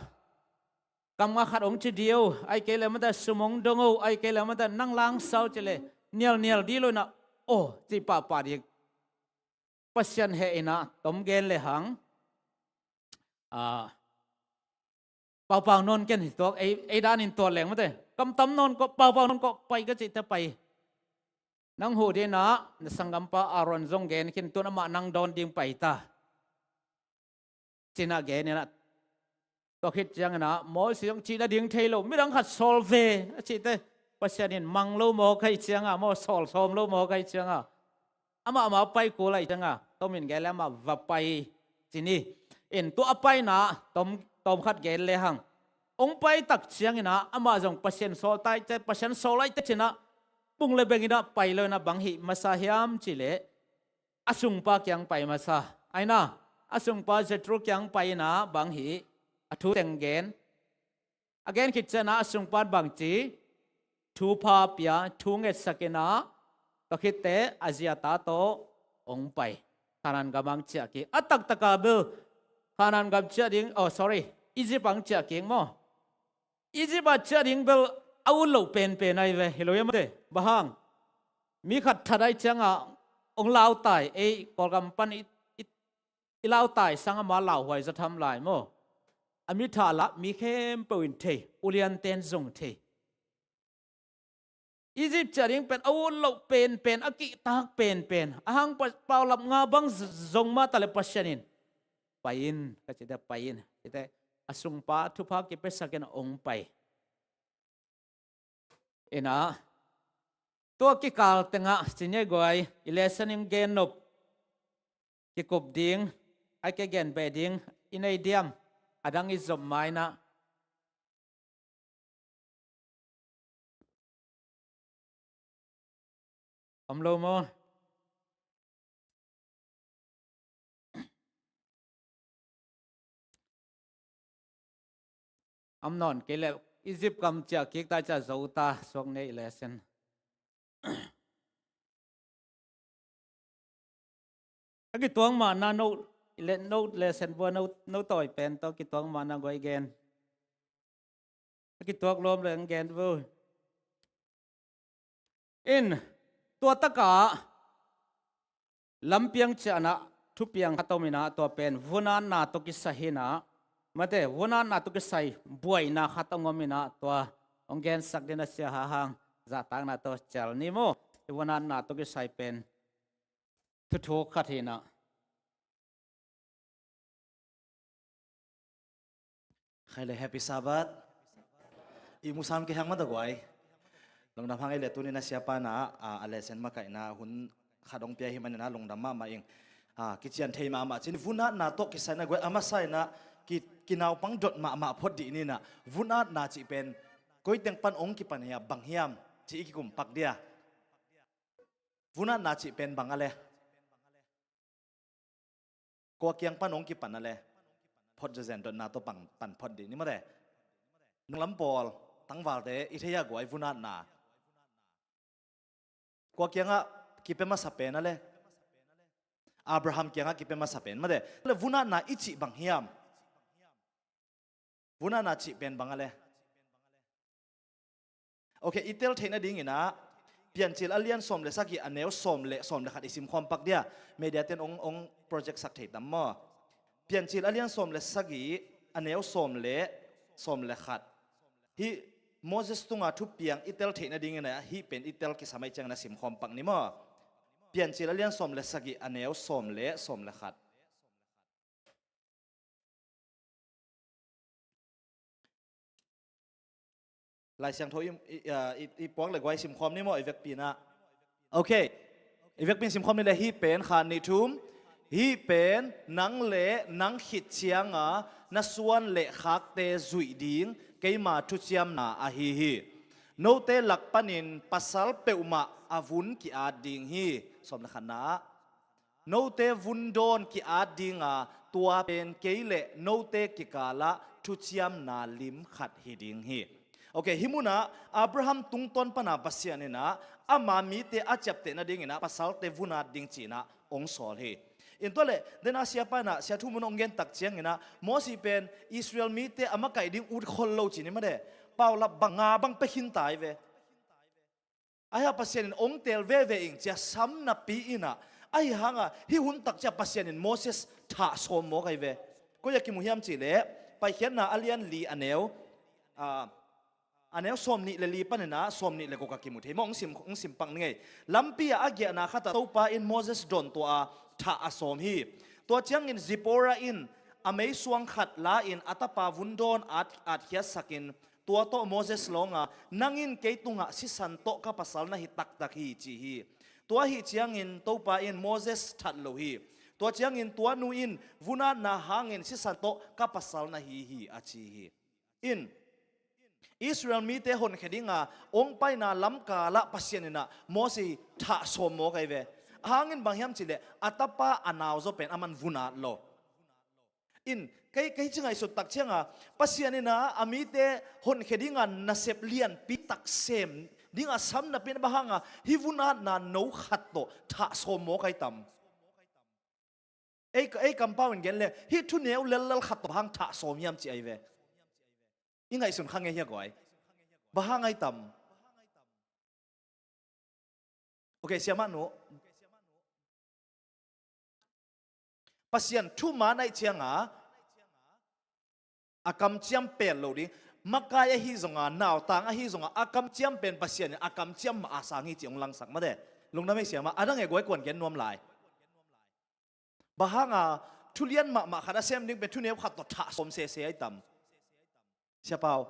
kam nga khat hong ci ding o, ahih kei leh mate sum hong dong o, ahih kei leh mate nang langsa o ci leh, nialnial ding lo in ah, aw, ci pahpah ding. Pasian heh in ah, tom gen le hang, a, paupau nawn ken hi tuak, ei, ei dan in tuat leng mate. Kam tam nawn kawh, paupau nawn kawh, pai ka cih teh pai. Nang huh ding in ah, na sanggampa Aaron zong gen khin, tu-in amah nang dawn ding pai ta, ci-in ah gen in ah. Tua khit ciangin ah Mosi zong cihna ding thei lo, midang khat sawl ve, a cih teh Pasian in mang lo mawk ahih ciangah, maw, sawl sawm lo mawk ahih ciangah, amah amah pai kul ahih ciangah, tomin gen leh amah va pai ci ni. In tua a paina tawm, tawm khat gen lehang, hong pai tak ciangin ah amah zong Pasian sawl tai te, Pasian sawl ai te ci-in ah bung le bengin ah pai lo in ah bang hih masa hiam cih leh a sungpa kiang pai masa. Aina, a sungpa Jethro kiang pai in ah bang hih, a thu teng gen. A gen khit ciangin ah a sungpa in bang ci, thupha pia, thu ngetsak in ah, tua khit teh a zi a ta tawh hong pai. Kanaan gam ah hong ciah kik. A taktak a bel Kanaan gam ciah ding, oh sorry, Egypt ah hong ciah kik maw. Egypt ah ciah ding bel a ut loh penpen ahi ve, hi lo hiam maw te. Bang hang, mi khat that ahih ciangin ah hong lau tai, ei Kawlgam pan i, i, i lau tai sang, amah lauhuai zaw tham lai maw. A mi thah lah mi khempeuh in thei, uliante in zong thei. Egypt ciah ding pen a ut loh penpen, a kihtak penpen. Ahang pa-, paulap nga bang z-, zong mah ta leh Pasian in pai in, ka ci teh pai in. Ci teh a sungpa thupha kipiasak in hong pai. In ah, tua kikal teng ah ci ni ei guai, i lesson in gen nop kikup ding, a kigen beh ding i nei diam, a dang i zop ma in ah. Om lo maw? Om nawn kei leh Egypt gam ciah kik ta, ciah zo ta, suak ni ei lesson. A kituak mahna no, le, no lesson bua no, no tawi pen tawh kituak mahna guai gen. A kituak lawm leng gen vo. In, tua tak ah lampiang ciahna thupiang khat om in ah, tua pen vunatna tawh kisai hi in ah, mate, vunatna tawh kisai buaina khat hong om in ah, tua hong gensak ding a sia hahang zahtakna tawh cial ni maw. Vunatna tawh kisai pen thuthuk khat hi in ah. Khai le, Happy Sabbath. I musan kei hang mah ta guai. Lungdam hang ei le, tuni in a siapa in ah, a, a lesson makaihna hun khat hong pia hi manin ah lungdam mahmah ing. A, kician thei mahmah cin, vunatna tawh kisai in ah guai, a masa in ah ki, kinaupang dot mahmah phot dih ni in ah, vunatna cih pen koi teng pan hong kipan hiam, bang hiam cih i kikum pak dia. Vunatna cih pen bang a le? Kua kiang pan hong kipan a le? Phot zenzen, dotna tawh pan, pan phot dih ni maw te. Nunglam pawl, tangvalte, i thei a guai vunatna. Kua kiangah kipia masa pen a le? Abraham kiangah kipia masa pen maw te. Le vunatna i cih bang hiam? Vunatna cih pen bang a le? Ok, i tel theih nading in ah, Piancil a lian sawm le sagih, a neu sawm le, sawm le khat i simkhawm pak dia. Media ten hong, hong project sak thei tam maw? Piancil a lian sawm le sagih, a neu sawm le, sawm le khat. Hih Moses tunga thupiang i tel theih nading in ah, hih pen i tel kisam ahih ciangin ah simkhawm pak ni maw? Piancil a lian sawm le sagih, a neu sawm le, sawm le khat. Lai Siangtho i, i, a, i, i puak le guai simkhawm ni maw, i vekpi in ah. Ok. I vekpi in simkhawm ni le, hih pen khat nih thum. Hih pen nang le nang khit cianga na suan le khakte zuih ding keima thuciamna ahi hi. Note lak panin pasal peuhmah a vun ki-at ding hi. Sawm le khatna ah, note vun dawn ki-at dinga, tua pen kei le note kikalah thuciamna lim khat hi ding hi. Ok, hih munah Abraham tungtawn pana Pasian in ah ama mite a ciapteh nadingin ah pasalte vun at ding ci-in ah hong sawl hi. In tua leh, den a siapa in ah, sia thu mun hong gen tak ciangin ah, Mosi pen Israel mite a makaih ding ut khol lo ci ni maw te. Paulap bang nga bang pia khin ta hi ve. Ahi hang Pasian in hong teel veve ing ci-a sam napi in ah, ahi hanga hih hun tak ciang Pasian in Moses thah sawm mawk ahi ve. Koi-ah kimu hiam cih leh, Paikhiatna a lian li a neu, a, a neu sawmnih le li panin ah sawmnih le guk ah kimu thei maw, hong sim, hong sim pak ning ei. Lampi-ah a giahna khatah Topa in Moses dawntuah a thah a sawm hi. Tua ciangin Zipporah in a meisuang khat la-in a tapa vun dawn at, atkhiatsakin, tua tawh Moses lawnga, "Nang in kei tungah sisan tawh ka pasal na hi taktak hi," ci hi. Tua ahih ciangin Topa in Moses that lo hi. Tua ciangin tua nu in vunatna hangin sisan tawh ka pasal na hi hi, a ci hi. In Israel mite honkhia dinga ong paina lamkalah Pasian inah Moses thah sawm mawk ahi ve. Ahangin bang hiam cihleh a tapa a nau zaw pen aman vunat lo. In kei, kei ci ngaihsut tak cianga Pasian inah a mite honkhia dinga nasep lianpi tak sem dinga sam napi in bang hanga hih vunatna no khat tawh thah sawm mawk ahi tam? Ei, ei kampau in gen le hih thuneu lellel khat tawh bang hang thah sawm hiam ci ahi ve. I ngaihsun kha ngei hia guai? Bang hang ahi tam? Ok, siamah nu. Pasian thuman ahi cianga a kamciam pel lo ding. Makai ahi zonga, nautang ahi zonga a kamciam pen Pasian in a kamciam mah a sang hi ci hong langsak mate. Lungdam ei siamah, a dang e guai kuan gen nuam lai. Bang hanga thulian mahmah khat a sem ding pen thuneu khat tawh thah sawm sese ahi tam? Siapau.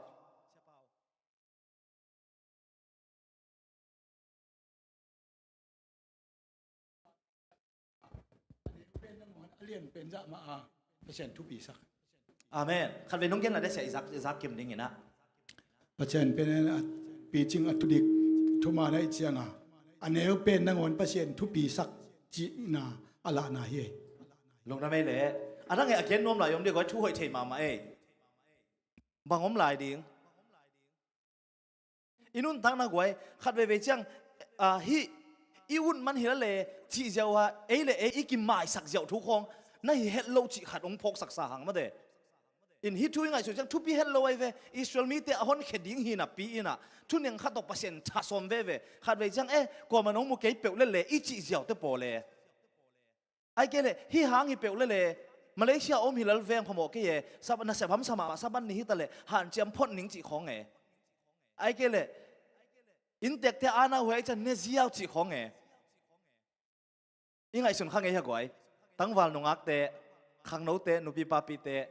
A lian pen zah mah a Pasian thupi sak. Amen. Khatvei nong gen la deh sia, i zak, i zak kim ding inah. Pasian pen a picing a thudik thuman ahi cianga a neu pen nangawn Pasian thupi sak cihna a lahna hi ei. Lungdam ei le. A dang e a gen nuam lai om dih guai, thu hoih thei mahmah ei. Bang om lai ding? I nuntakna guai, khatveivei ciang, ah, hih i ut man hi la le cih ziau a, ei le ei i kimaisak ziau thu khawng na hi het lo cih khat hong phawksaksa hang mate. In hih thu i ngaihsut ciang thupi het lo ahi ve. Israel mite a honkhia ding hi napi inah thuneng khat tawh Pasian thah sawm veve. Khatvei ciang, eh, kuamah nong mu kei peuh le le i cih ziaute paw le. Ai kei leh hih hang hi peuh lele, Malaysia om hi lel veng phamawh kei e, sab-, nasep hamsa mahmah, Sabbath ni hi taleh hanciam phot ning cih khawng e. Ai kei leh inntekte ana huai ciang ne ziau cih khawng e. I ngaihsun kha ngei hia guai? Tangval nungakte, khangnote, nupi papite,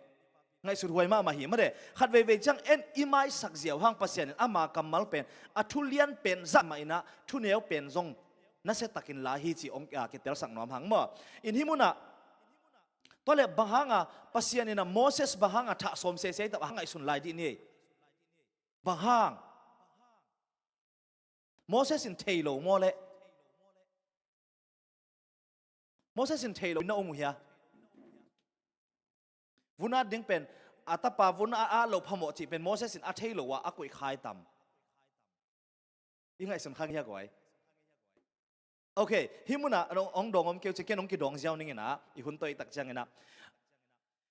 ngaihsut huai mahmah hi mate. Khat veivei ciang en i maisak ziau hang Pasian in ama kammal pen a thu lian pen zah mah inah thuneu pen zong nasia takin la hi ci hong, ah, kitelsak nuam hang maw. In hih munah tua leh bang hanga Pasian inah Moses bang hanga thah sawm sese tam a hang ngaihsun lai dih ni. Bang hang? Moses in thei lo maw leh? Moses in thei lo na um uh hia? Vun at ding pen a tapa vun a at lo phamawh cih pen Moses in a thei lo ah a koih khai tam? I ngaihsun kha ngei hia guai? Ok, hih munah hong, hong dawng om kei uh ci, ken hong kidawng ziau ning inah, i hun tawh i tak ciang inah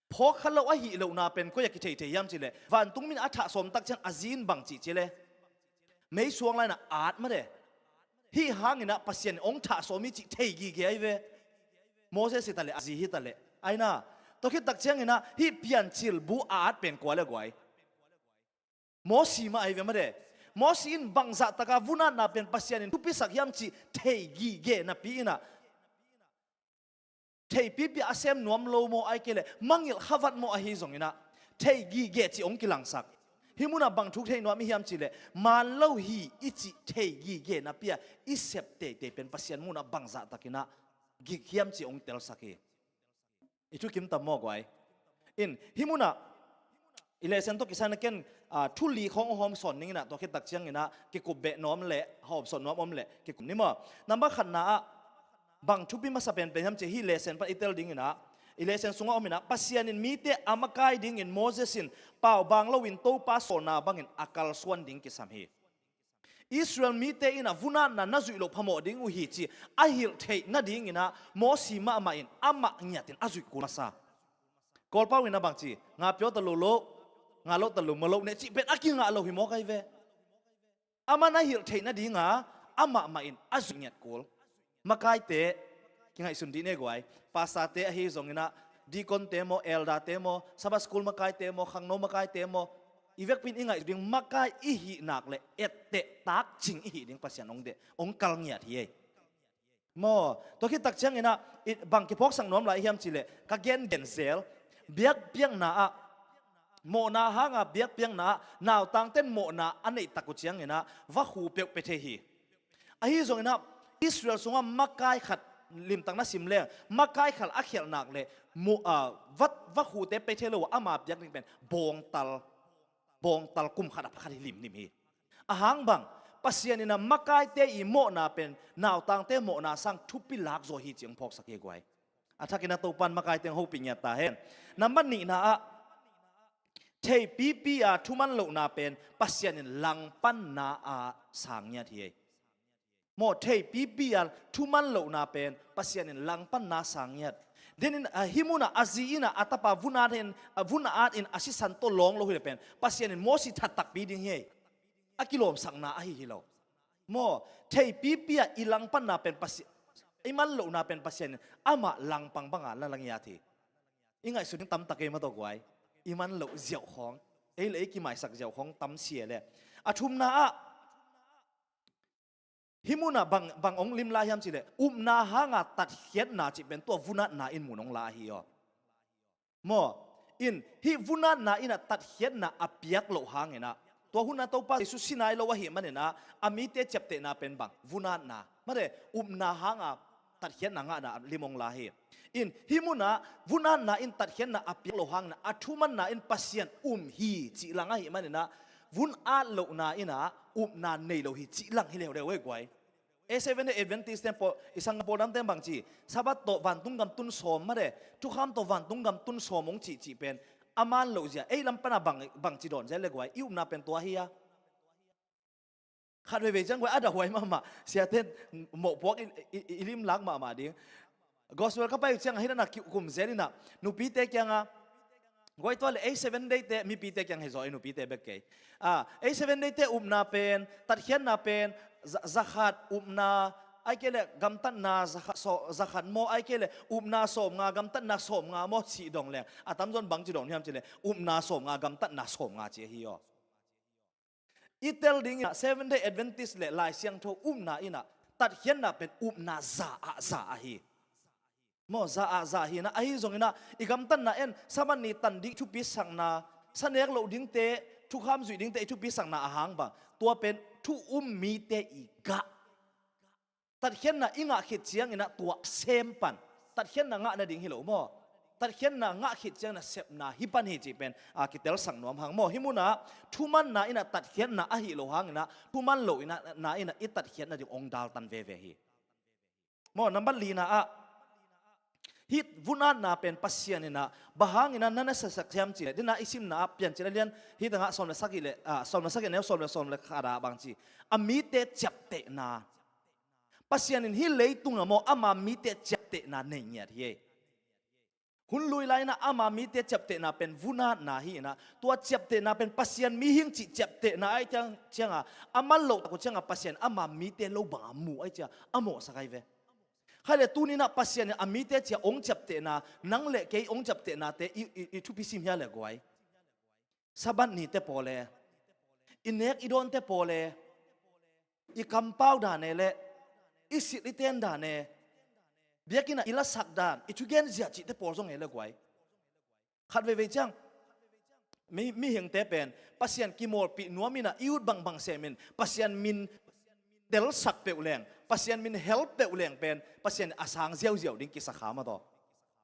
phawk kha lo ahih lohna pen koi a kithei thei hiam cih leh, vantung min a thah sawm tak ciang a zi in bang cih cih leh, meisuang lai inah at mate. Hih hang inah Pasian in hong thah sawm hi cih thei gige ahi ve. Moses hi taleh, a zi hi taleh. Ai na, tua khit tak ciang inah hih piancil bu a at pen kua le guai? Mosi mah ahi ve mate. Mosi in bangzah taka vun atna pen Pasian in thupisak hiam cih thei gige napi inah theipipi a sem nuam lo maw, ai kei leh mangilh khavat maw ahi zong inah thei gige cih hong kilangsak. Hih munah bang thu thei nuam i hiam cih leh, man lo hi i cih thei gige napi a i sep teitei pen Pasian munah bangzah tak inah gik hiam cih hong telsak hi. I thukim tam maw guai? In hih munah i lesson tawh kisai na ken, ah, thu li khawng hong hawm sawn ning inah, tua khit tak ciang inah kikup beh nuam leh hawm sawn nuam om leh kikup ni maw. Number khatna ah bang thupi masa penpen hiam cih hih lesson pan i tel ding inah, i lesson sungah om inah Pasian in mite a makai dingin Moses in pau bang loin Topa sawlna bangin a kalsuan ding kisam hi. Israel mite inah vun atna na zuih loh phamawh ding uh hi ci a hilh theih nading inah Mosi mahmah in amah ngiatin a zuih kul masa. Kawlpau inah bang ci, nga piawta lo lo, nga lohta lo ma lo ne cih pen a kingah lo hi mawk ahi ve. Aman a hilh theih nadinga amah mah in a zuih ngiat kul. Makaite, kingaihsun dih ne guai. Pastorte ahi zong inah, deaconte maw, elderte maw, Sabbath school makaite maw, khangno makaite maw, i vekpi in i ngaih ding makai i hih nak leh etteh takcing i hih ding Pasian hong de, hong kal ngiat hi ei. Maw, tua khit tak ciang inah, i, bang kiphawksak nuam lai hiam cih leh, ka gen gen zel, biakpiakna ah, mawhna hanga biakpiakna ah, nautangten mawhna a neih tak uh ciang inah, va khu peuh pia thei hi. Ahi zong inah, Israel sungah makai khat, limtak na sim leng, makai khal a khialhnak le mu-, ah, va, va khute pei thei lo a, ama piak ding pen bawngtal, bawngtal kum khat a pakhat hi limlim hi. Ahang bang, Pasian in a makaite i mawhna pen nautangte mawhna sang thupi lak zaw hi ci hong phawksak hi guai. A thakin a Topan makaite hong hopih ngiat ta hen. Nambat nihna ah, theipipi a thuman lohna pen Pasian in langpanna ah sang ngiat hi. Maw, theipipi a thuman lohna pen Pasian in langpanna sang ngiat. Denin, ah, hih munah a zi in a, a tapa vun at in, a vun at in a sisan tawh lawng lo hi le pen Pasian in Moses that takpi ding hi. A kilawmsakna ahi hi lo. Maw, theipipi a i langpanna pen Pasi-, i man lohna pen Pasian in amah langpang banga la lang ngiat hi. I ngaihsut ding tamtak ei maw tawh guai. I man loh ziauh khawng, ei le ei kimaisak ziauh khawng tam sia le. A thumna ah, hih munah bang, bang hong lim lai hiam cih leh, upna hanga tatkhiatna cih pen tua vun atna in mun hong la ahi aw. Maw, in, hih vun atna in a tatkhiatna a piak loh hangin a, tua hun a Topa Jesu si nai lo ahih manin a, a mite ciaptehna pen bang, vun atna. Mate, upna hanga tatkhiatna ngahna lim hong la hi. In, hih munah vun atna in tatkhiatna a piak loh hangin a, a thumanna in Pasian um hi cih lang ahih manin a, vun at lohna in a upna nei lo hi cih lang hi leuleu ei guai. Ei Seventh Day Adventist te pawl, i sanggam pawl dangte bangci, Sabbath tawh vantung gam tun sawm mate, thukham tawh vantung gam tun sawm hong cihcih pen a man loh zia, ei lam pana bang, bangci dawn zia le guai, i upna pen tua hi a. Khat veivei ciang guai a dahhuai mahmah, siate mawhpuak i, i, i, i limlak mahmah ding. Gospel ka pai ciang a hih dana ki-, kum zel in a, nupite kianga, guai tua le ei Seventh Day te, mipite kiang hi zaw, ei nupite bek kei. Ah, ei Seventh Day te upna pen, tatkhiatna pen, za-, zakhat upna, ai kei le gamtatna, zakhat, so-, zakhat maw, ai kei le upna sawmnga, gamtatna sawmnga maw, cih dong le. A tamzaw in bangci dong hiam cih le, upna sawmnga, gamtatna sawmnga ci ahi aw. I tel ding in a Seventh Day Adventist le Lai Siangtho upna in a tatkhiatna pen upna za ah za ahi. Maw, za ah za hi in a, ahi zongin a i gamtatna en, Sabbath ni tan ding i thupisakna, sa nek loh dingte, thukham zuih dingte i thupisakna ahang bang, tua pen thu um mite i gah. Tatkhiatna i ngah khit ciangin a tua sem pan. Tatkhiatna ngah nading hi lo maw. Tatkhiatna ngah khit ciangin a sepna hi pan hi cih pen, a, kitelsak nuam hang maw. Hih munah thumanna in a tatkhiatna ahi lo hangin a, thuman lo in a, na in a i tatkhiatna ding hong daltan veve hi. Maw, nambat lina ah, hih vun atna pen Pasian in a, bang hangin a na nasasak hiam cih le, dena i simna ah Piancil a lian, hih tangah sawm le sagih le, a, sawm le sagih neu, sawm le, sawm le khat ah bangci. A mite ciaptehna. Pasian in hih leitung a maw, ama mite ciaptehna nei ngiat hi. Hun lui lai in a ama mite ciaptehna pen vun atna hi in a, tua ciaptehna pen Pasian mihing cih ciaptehna ahih ciang, cianga, a man loh tak uh cianga Pasian ama mite lo banga mu ahih cianga, a mawhsak ahi ve. Khai le tuni in a Pasian in a mite cia hong ciaptehna, nang le kei hong ciaptehnate i, i, i thupi sim hia le guai. Sabbath nite pawl e, i nek i dawnte pawl e, i kampau dan e le, i silh i ten dan e, biakinn ah i lasak dan, i thugen zia cihte pawl zong e le guai. Khat veivei ciang, mi, mihingte pen, Pasian kimawlpih nuam in a, i ut bangbang semin, Pasian min telsak peuh leng, Pasian min hel peuh leng pen, Pasian a sang ziauziau ding kisa kha mah tawh.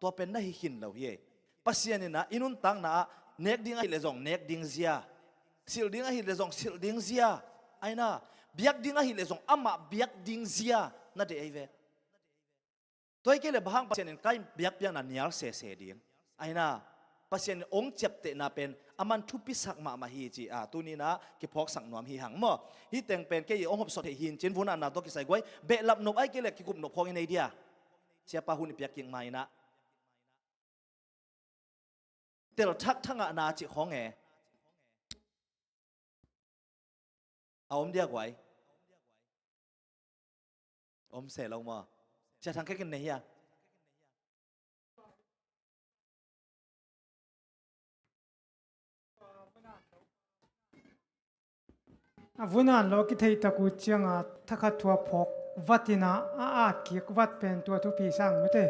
Tua pen na hi khin lo hi. Pasian in a i nuntakna ah nek ding ahih leh zong nek ding zia, silh ding ahih leh zong silh ding zia, aina, biak ding ahih leh zong amah biak ding zia na deih ahi ve. Tua hi kei leh bang hang Pasian in ka biakpiakna nial sese ding, aina, Pasian in hong ciaptehna pen aman thupisak mahmah hi ci a, tuni in a kiphawksak nuam hi hang maw. Hih teng pen kei hong hopsawh theih hi in cin, vun atna tawh kisai guai, behlap nop ahih kei leh kikup nop khawng i nei dia. Siapa hun i piak kik ma in a. Tel thak thangahna cih khawng e. A om dia guai. Om se lo maw. Sia Thang Kek in nei hia. A vun at lo kithei tak uh cianga thakhat thua phawk vat in a, a at kik vat pen tua thupi sang mate.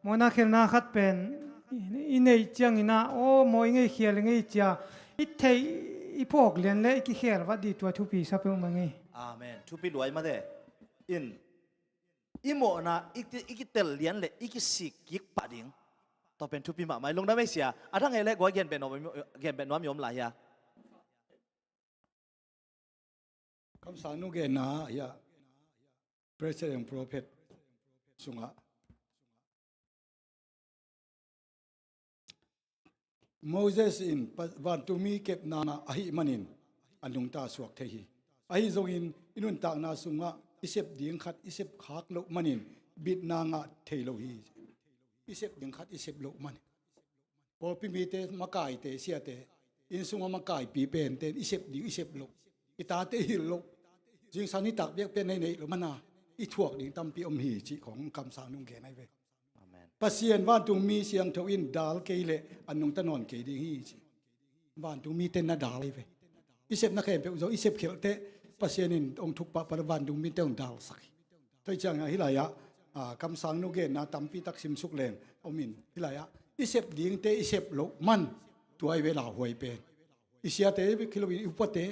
Mawhna khelhna khat pen i neih ciangin a, aw, maw i ngei khial i ngei cia, i theih i phawk lian le i kikhel vat dih tua thupi sa peuhmah ngei. Amen. Thupi luai mate. In I mawhna i, i kitel lian le i kisik kik pah ding. Tua pen thupi mahmah, i lungdam ei sia. A dang ei le guai gen beh nuam, gen beh nuam i om lai hia? Kamsang nu genna hia, President Prophet sungah Moses in pa-, vantungmi kepna ahih manin a nungta suak thei hi. Ahi zongin i nuntakna sungah i sep ding khat i sep khak loh manin bitna ngah thei lo hi. I sep ding khat i sep loh manin pawlpi mite, makaite, siate, inn sungah makaipi pente in i sep ding i sep loh, i tate i hilh loh, zingsang nitak biak pen nei neih loh mana i thuak ding tampi om hi cih khong kamsang nung gen ahi ve. Amen. Pasian vantungmi siangtho in dal kei leh a nungta nawn kei ding hi ci. Vantungmite na dal hi ve. I sepna khempeuh zong i sep khelh teh Pasian in hong thuk pahpah leh vantungmite hong dalsak hi. Tua hi ciangin hih lai-ah, ah, kamsang nu genna tampi tak simsuk leng om in hih lai-ah i sep dingte i sep loh man tua hi ve lauhuai pen. I siate bek hi loin i upate,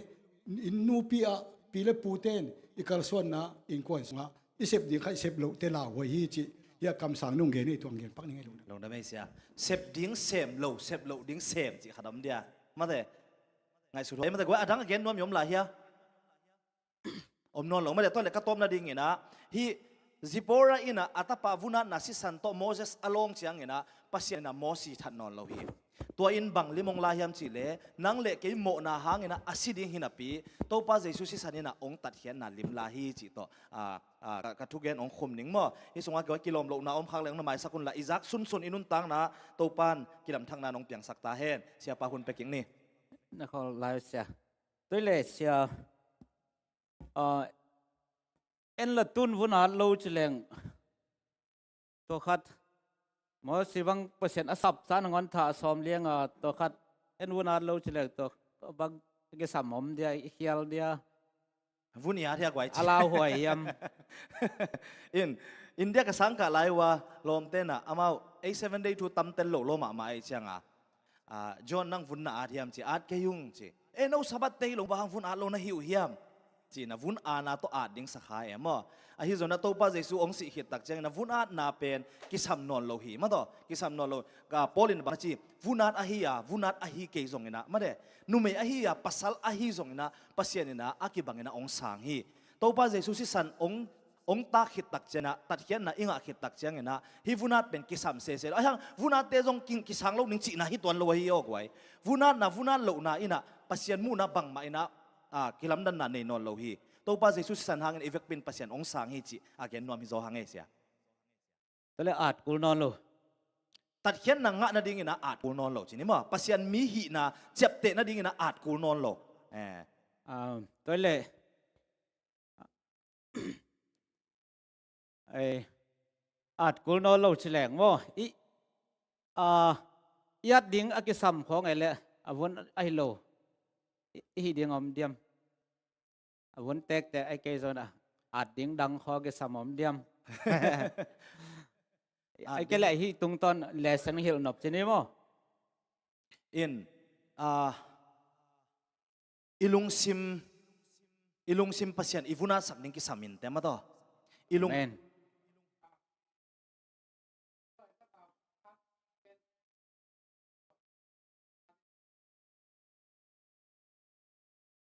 i nupi ah pi le pute in i kalsuanna innkuan sungah i sep ding khat i sep lohte lauhuai hi cih hih a kamsang nung gen hi, tuang gen pak ning ei lo. Lungdam ei sia. Sep ding sem lo, sep loh ding sem cih khat om dia. Mate. Ngaihsut huai mate, guai a dang a gen nuam i om lai hia? Om nawn lo mate, tua le ka tawpna dingin ah hih Zipporah in ah a tapa vunatna sisan tawh Moses a lawng ciangin ah Pasian in ah Moses that nawn lo hi. Tua in bang lim hong la hiam cih leh nang le kei mawhna hangin ah a si ding hi napi Topa Jesu sisan in ah hong tatkhiatna lim la hi cih tawh, ah, ah, ka, ka thugen hong khum ning maw. Hih sungah kei kilawm lohna om khak leh hong na maisak un la, i zak sunsun i nuntakna Topan kidamthakna hong piangsak ta hen. Siapa hun pia kik ni. Na khol lai sia. Tua le sia, ah, en la tun vun at lo ci leng tua khat, Moses bang Pasian a sap sa nangawn tha a sawm lianga tua khat en vun at lo ci leng tua bang kisam om dia, i khial dia. Vun i at hia guai ci. A lauhuai hiam? In, India ka sangkah lai uh a lawmte in ah amau ei Seven Day thu tam tel lo lo mahmah ei cianga, ah, John nang vun na at hiam ci, at kei ung ci. Eh, no Sabbath te hi lo bang hang vun at lo na hi uh hiam? Ci-in ah vun atna tawh at ding sa kha e maw. Ahi zongin ah Topa Jesu hong sih khit tak ciangin ah vun atna pen kisam nawn lo hi maw taw. Kisam nawn lo. Ka Paul in bang a ci, vun at ahi a, vun at ahi kei zongin ah mate, numei ahi a, pasal ahi zongin ah Pasian in ah a kibangin ah hong sang hi. Topa Jesu sisan hong, hong tak khit tak ciangin ah, tatkhiatna i ngah khit tak ciangin ah hih vun at pen kisam sese lo. Ahi hang vun atte zong ki, kisang lo ning cihna hi tuan lo ahi aw guai. Vun atna, vun at lohna in ah Pasian muhna bangmah in ah, ah, kilamdanna nei nawn lo hi. Topa Jesu sisan hangin i vekpi in Pasian hong sang hi cih a gen nuam hi zaw hang ei sia. Tua le at kul nawn lo. Tatkhiatna ngah nadingin ah at kul nawn lo ci ni maw. Pasian mi hihna ciapteh nadingin ah at kul nawn lo. Eh. Ah, tua le, eh, at kul nawn lo ci leng maw. I, ah, i at ding a kisam khawng ei le a vun ahi lo i, i hih ding om diam? A vun tektek ei kei zong a, at ding dang khaw kisam om diam? At ei kei le ding hih tungtawn lesson hilh nop ci ni maw. In, ah, i lungsim, i lungsim Pasian i vun atsak ding kisam in te maw taw. I lung Amen.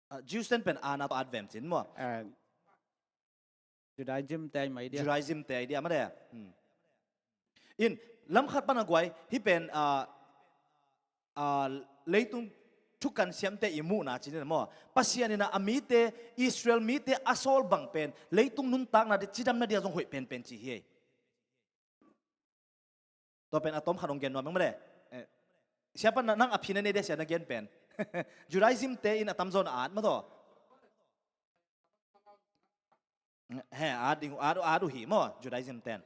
Ah, Jews ten pen ana tawh at vem cin maw? Ah, Judaism te ai mai dia. Judaism te ai dia, mah dia. Hmm. In, lamkhat pan a guai, hih pen, ah, ah, leitung thukan siamte i muhna cin in maw. Pasian in a mite, Israel mite a sawl bang pen, leitung nuntakna dia, cidamna dia zong hoih penpen ci hi ei. Tua pen a tom khat hong gen nuam eng mah le. Eh, siapa na, nang a phin a nei dia sia na gen pen. Judaism te in a tamzaw na at mah taw. He, at ding, at, at uh hi maw, Judaism ten.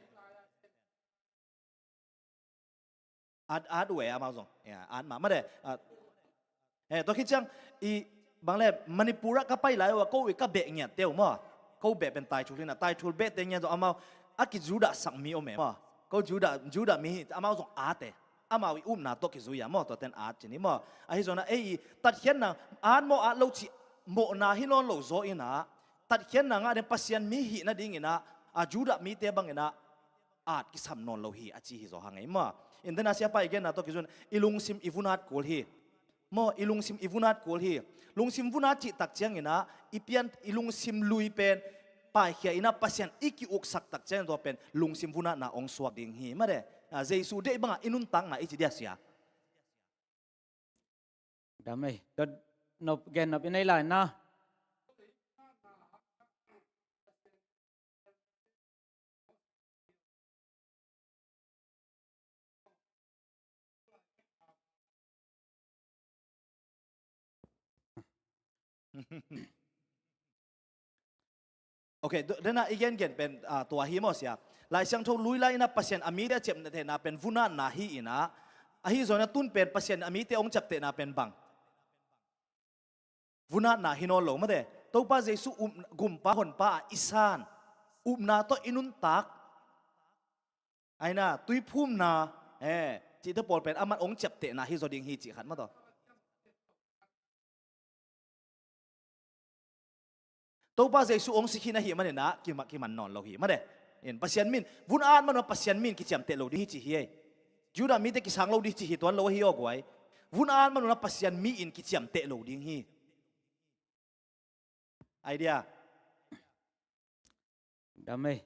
At, at uh e amau zong. Ya, at mah, mah de. At. He, tua khit ciang, i, bang le, Manipur ah ka pai lai uh a, ko i ka beh ngiat te uh maw. Ko beh pen Taithul hi na, Taithul behte ngiat zong amau, a ki Judah sak mi om e maw. Ko Judah, Judah mi hi, amau zong at e. Amau i upna tawh kizui a maw, tua ten at ci ni maw. Ahi zong a, ei i, tatkhiatna, at maw at lo ci, mawhna hi nawn lo zaw in a, tatkhiatna ngah ding Pasian mi hih nading in a, A Judah mite bangin ah at kisam nawn lo hi a ci hi zaw hang ei maw. In dena siapa i genna tawh kizun i lungsim i vun at kul hi. Maw, i lungsim i vun at kul hi. Lungsim vun at cih tak ciangin ah i pian i lungsim lui pen paikhia in ah Pasian i ki-uksak tak ciangin tua pen lungsim vun atna hong suak ding hi. Mate, a, Jesu deih bangah i nuntakna i ci dia sia. Dam ei. Dot nop gen nop i nei lai na. Ok, dena i gengen pen, ah, tua hi maw sia. Lai Siangtho lui lai in ah Pasian a mite a ciamtehna pen vun atna hi in ah, ahi zongin ah tun pen Pasian a mite hong ciamtehna pen bang? Vun atna hi nawn lo mate. Topa Jesu um, gumpa honpa a i san upna tawh i nuntak. Aina, tuiphumna, eh, cihte pawl pen aman hong ciamtehna hi zaw ding hi cih khat mah tawh. Topa Jesu hong si khin ahih manin ah kima, kiman nawn lo hi mate. In Pasian min, vun at man un ah Pasian min kiciamteh lo ding hi ci hi ei. Judah mite kisang lo ding hi ci hi tuan lo ahi aw guai. Vun at man un ah Pasian mi in kiciamteh lo ding hi. Idea. Dam ei.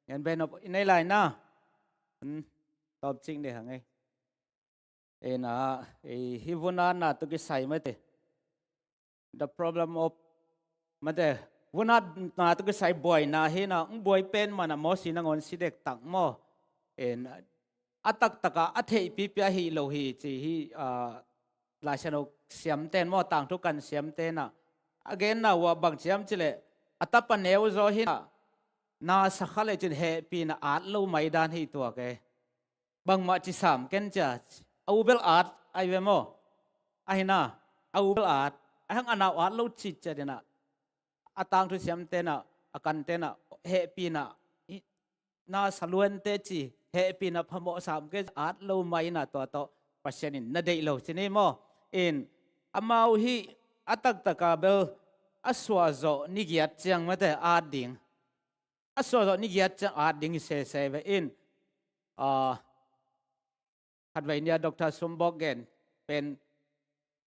Ngen ben op i nei lai na. Hmm. Tawp cing de hang ei. Ei na, ei hi vun atna tawh kisai mate. The problem of mate. Vun atna tawh kisai buaina hi na, hong buai pen man a Mosi nangawn si dektak maw. Ei na, a taktak a, a theihpipi ahi lo hi ci hi, ah, Lai Siangtho siamten maw, tangthu kan siamten ah a genna uh ah bang ci hiam cih leh, a tapa neu zaw hi na, na sa kha lecin hehpihna at lo mai dan hi tuak e. Bangmah ci sam ken cia, a u bel at ai ve maw. Ahi na, a u bel at, a hang a nau at lo cih ciat in ah, a tangthu siamten ah, a kanten ah, hehpihna, i, na sa luante ci, hehpihna phamawh sam ke at lo mai in ah tua tawh Pasian in na deih lo ci ni maw. In, amau hi a taktak a bel a suahzawh ni giat ciang mate at ding. A suahzawh ni giat ciang at ding hi sese ve in, ah, khatvei ni a Doctor Sumbawk gen pen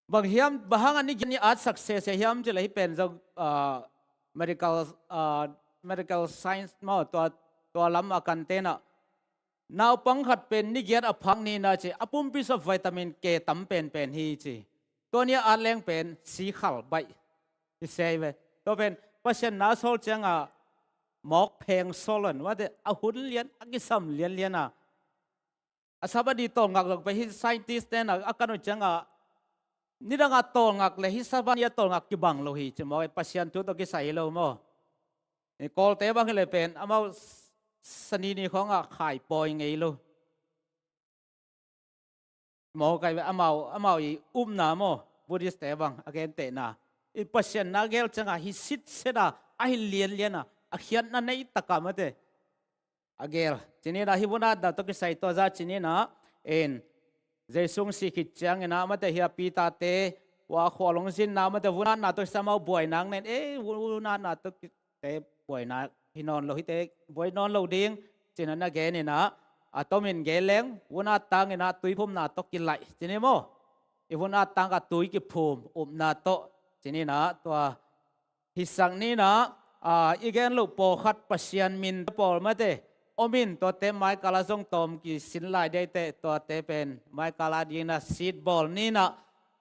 bang hiam, bang hang a ni giat ni at success hiam cih leh hih pen zong, ah, medical, ah, medical science maw, tua, tua lam a kanten ah naupang khat pen ni giat a phak ni in ah ci, a pumpi sawm vitamin K tam penpen hi ci. Tua ni a at leng pen si khal baih hi se ve. Tua pen Pasian na sawl ciang a mawk pheng sawl an, mate, a hun lian, a kisam lianlian a. A Sabbath ni tawlngak zong pen hih scientist ten a, a kan uh ciang a, nidang a tawlngak le hih Sabbath ni a tawlngak kibang lo hi ci maw, Pasian thu tawh kisai hi lo maw. Kawlte bang hi leh pen amau s-, sani ni khawng a khai pawi ngei lo. Maw kai ve, amau, amau i upna maw, Buddhist te bang a gentehna, i Pasian na gel ciang a hi sitset a, a hi lianlian a, a khiatna nei tak a mate. A gel. Ci ni in ah hi vun atna tawh kisai tua zah ci ni in ah, en, Jesu hong sih khit ciangin ah mate, hi a Peter te, ua khual hong zinna mate, vun atna tawh kisai amau buai nang nen, ei, vun, vun atna tawh ki-, te buaina hi nawn lo, hihte buai nawn lo ding ci-in ah na gen in ah, a tomin gen leng, vun at tangin ah tuiphumna tawh kilaih ci ni maw. I vun at tang a tui kiphum upna tawh ci ni in ah, tua hisak ni in ah, a, i gen loh pawlkhat Pasian min pawl mate, om in, tuate maikal ah zong tawm kisin lai dei teh, tuate pen maikal a dingin ah seed bawl ni in ah,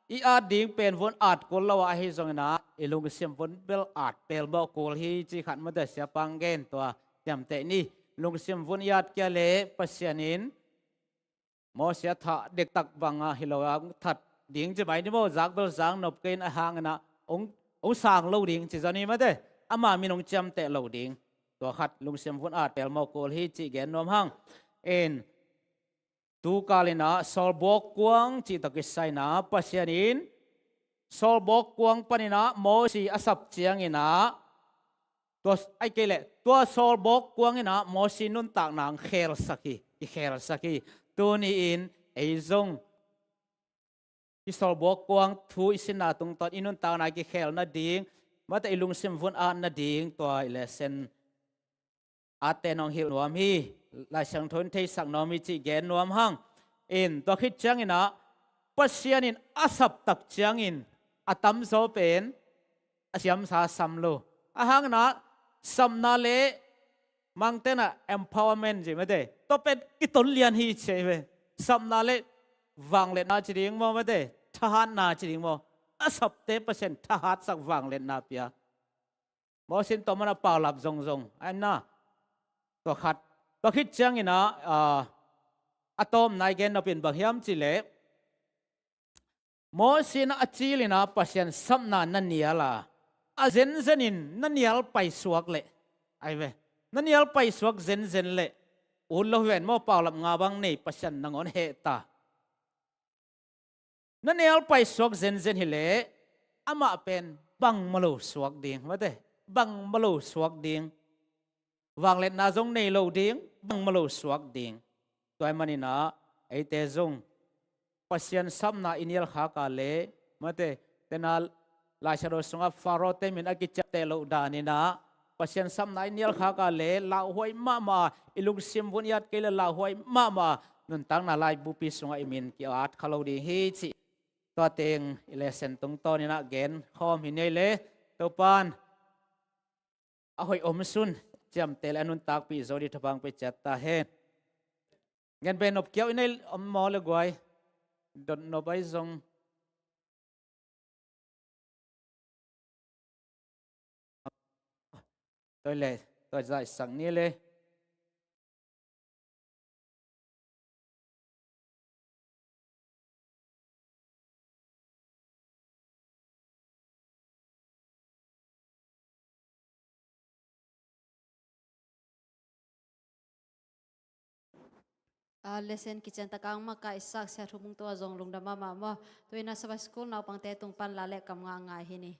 i at ding pen vun at kul lo a, ahi zongin ah i lungsim vun bel at pelmawh kul hi ci khat mate, siapa hong gen tua ciamteh ni. Lungsim vun i at kei leh Pasian in Moses a thah dektak bang a hi lo a, hong that ding ci mai ni maw, zak bel zak nop kei in, a hangin ah hong, hong sang lo ding ci zaw ni mate, ama min hong ciamteh lo ding. Tua khat lungsim vun at pelmawh kul hi cih gen nuam hang. En, tu kal in ah sawlbuak kuang cih tawh kisai in ah Pasian in sawlbuak kuang panin ah Mosi a sap ciangin ah, tua, ahih kei leh tua sawlbuak kuang in ah Mosi nuntakna hong khelsak hi, kikhelsak hi. Tuni in ei zong hih sawlbuak kuang thu i sinna tungtawn i nuntakna kikhel nading, mate, i lungsim vun at nading tua i lesson atte nong hilh nuam hi. Lai Siangtho in theisak nuam hi cih gen nuam hang. In tua khit ciangin ah Pasian in a sap tak ciangin a tamzaw pen a siamsa sam lo. A hangin ah sapna le Mangte in ah empowerment ci mate, tua pen i ton lian hi ci hi ve. Sapna le vangliatna ci ding maw mate, thahatna ci ding maw. A sapte Pasian thahatsak vangliatna pia. Moses in tua mana paulap zongzong a en na. Tua khat. Tua khit ciangin ah, ah, a tawpna i gen nop in bang hiam cih leh, Moses in a cil in ah Pasian sapna na nial a, a zenzen in na nial paisuak leh, ai ve, na nial paisuak zenzen leh, ut lo hi ven maw, paulap nga bang nei, Pasian nangawn heh ta. Na nial paisuak zenzen hi leh amah pen bangmah lo suak ding, mate, bangmah lo suak ding. Vangliatna zong nei lo ding, bangmah lo suak ding. Tua ahih manin ah eite zong Pasian sapna i nial khak a leh, mate, tena Lai Siangtho sungah Pharaoh te min a kiciamteh loh danin ah Pasian sapna i nial khak a leh lauhuai mahmah a, i lungsim vun i at kei leh lauhuai mahmah a, nuntakna laibupi sungah i min ki-at kha lo ding hi cih tua teng i lesson tungtawnin ah gen khawm hi ni ei leh, Topa'n a hoih omsun ciamteh leh a nuntakpih zo ding thupha hong pia ciat ta hen. Ngen bei nop kiau i nei om maw le guai? Dot nop ahi zong. Tua leh, tua zaisak ni le. A, lesson kician tak a hong makaihsak Sia Thu Mung tungah zong lungdam mahmah maw. Tu-in ah Sabbath School naupangte tung pan la le kam ngah ngai hi ni.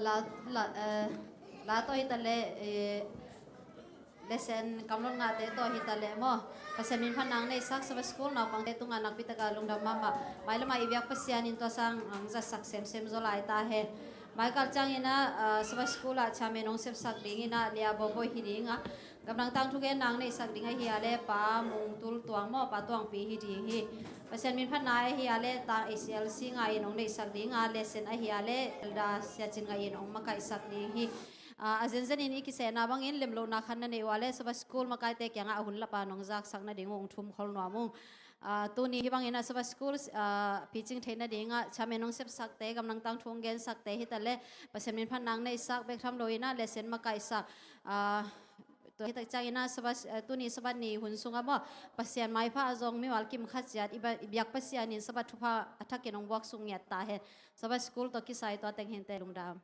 La, la, eh, la tawh hi ta leh, eh, lesson kamlot ngahte tawh hi ta leh maw, Pasian min phatna hong neihsak Sabbath School naupangte tungah nakpi takah lungdam mahmah. Mailam ah i biak Pasian in tua sang hong zatsak semsem zaw lai ta hen. Mai kal ciangin ah, ah, Sabbath School ah chairman hong sepsak dingin ah Lia Bawbawi hi ding a, Gamdang tang thugenna hong neihsak ding ahi a leh Pa Mung Tul Tuang maw, Pa Tuangpi hi ding hi. Pasian min phatna ahi a leh tang A C L C Ngai in hong neihsak ding a, lesson ahi a leh Elder Sia Cin Ngai in hong makaihsak ding hi. Ah, a zenzen in i kisehna bangin lemlohna khat na neih uh a leh Sabbath School makaite kiangah a hun lapa nong zaksak nading uh hong thum khol nuam ung. Ah, tuni hih bangin ah Sabbath School, ah, picing theih nadingah chairman hong sepsakte, gamdang tang thu hong gensakte hi ta leh Pasian min phatna hong neihsak bek tham lo in ah lesson makaihsak, ah, tua hi tak ciangin ah Sabbath, ah, tuni Sabbath ni hun sungah maw, Pasian maipha a zong mimal kim khat ciat i ba-, i biak Pasian in Sabbath thupha a thakin hong buak suk ngiat ta hen. Sabbath School tawh kisai tua teng hinte, lungdam.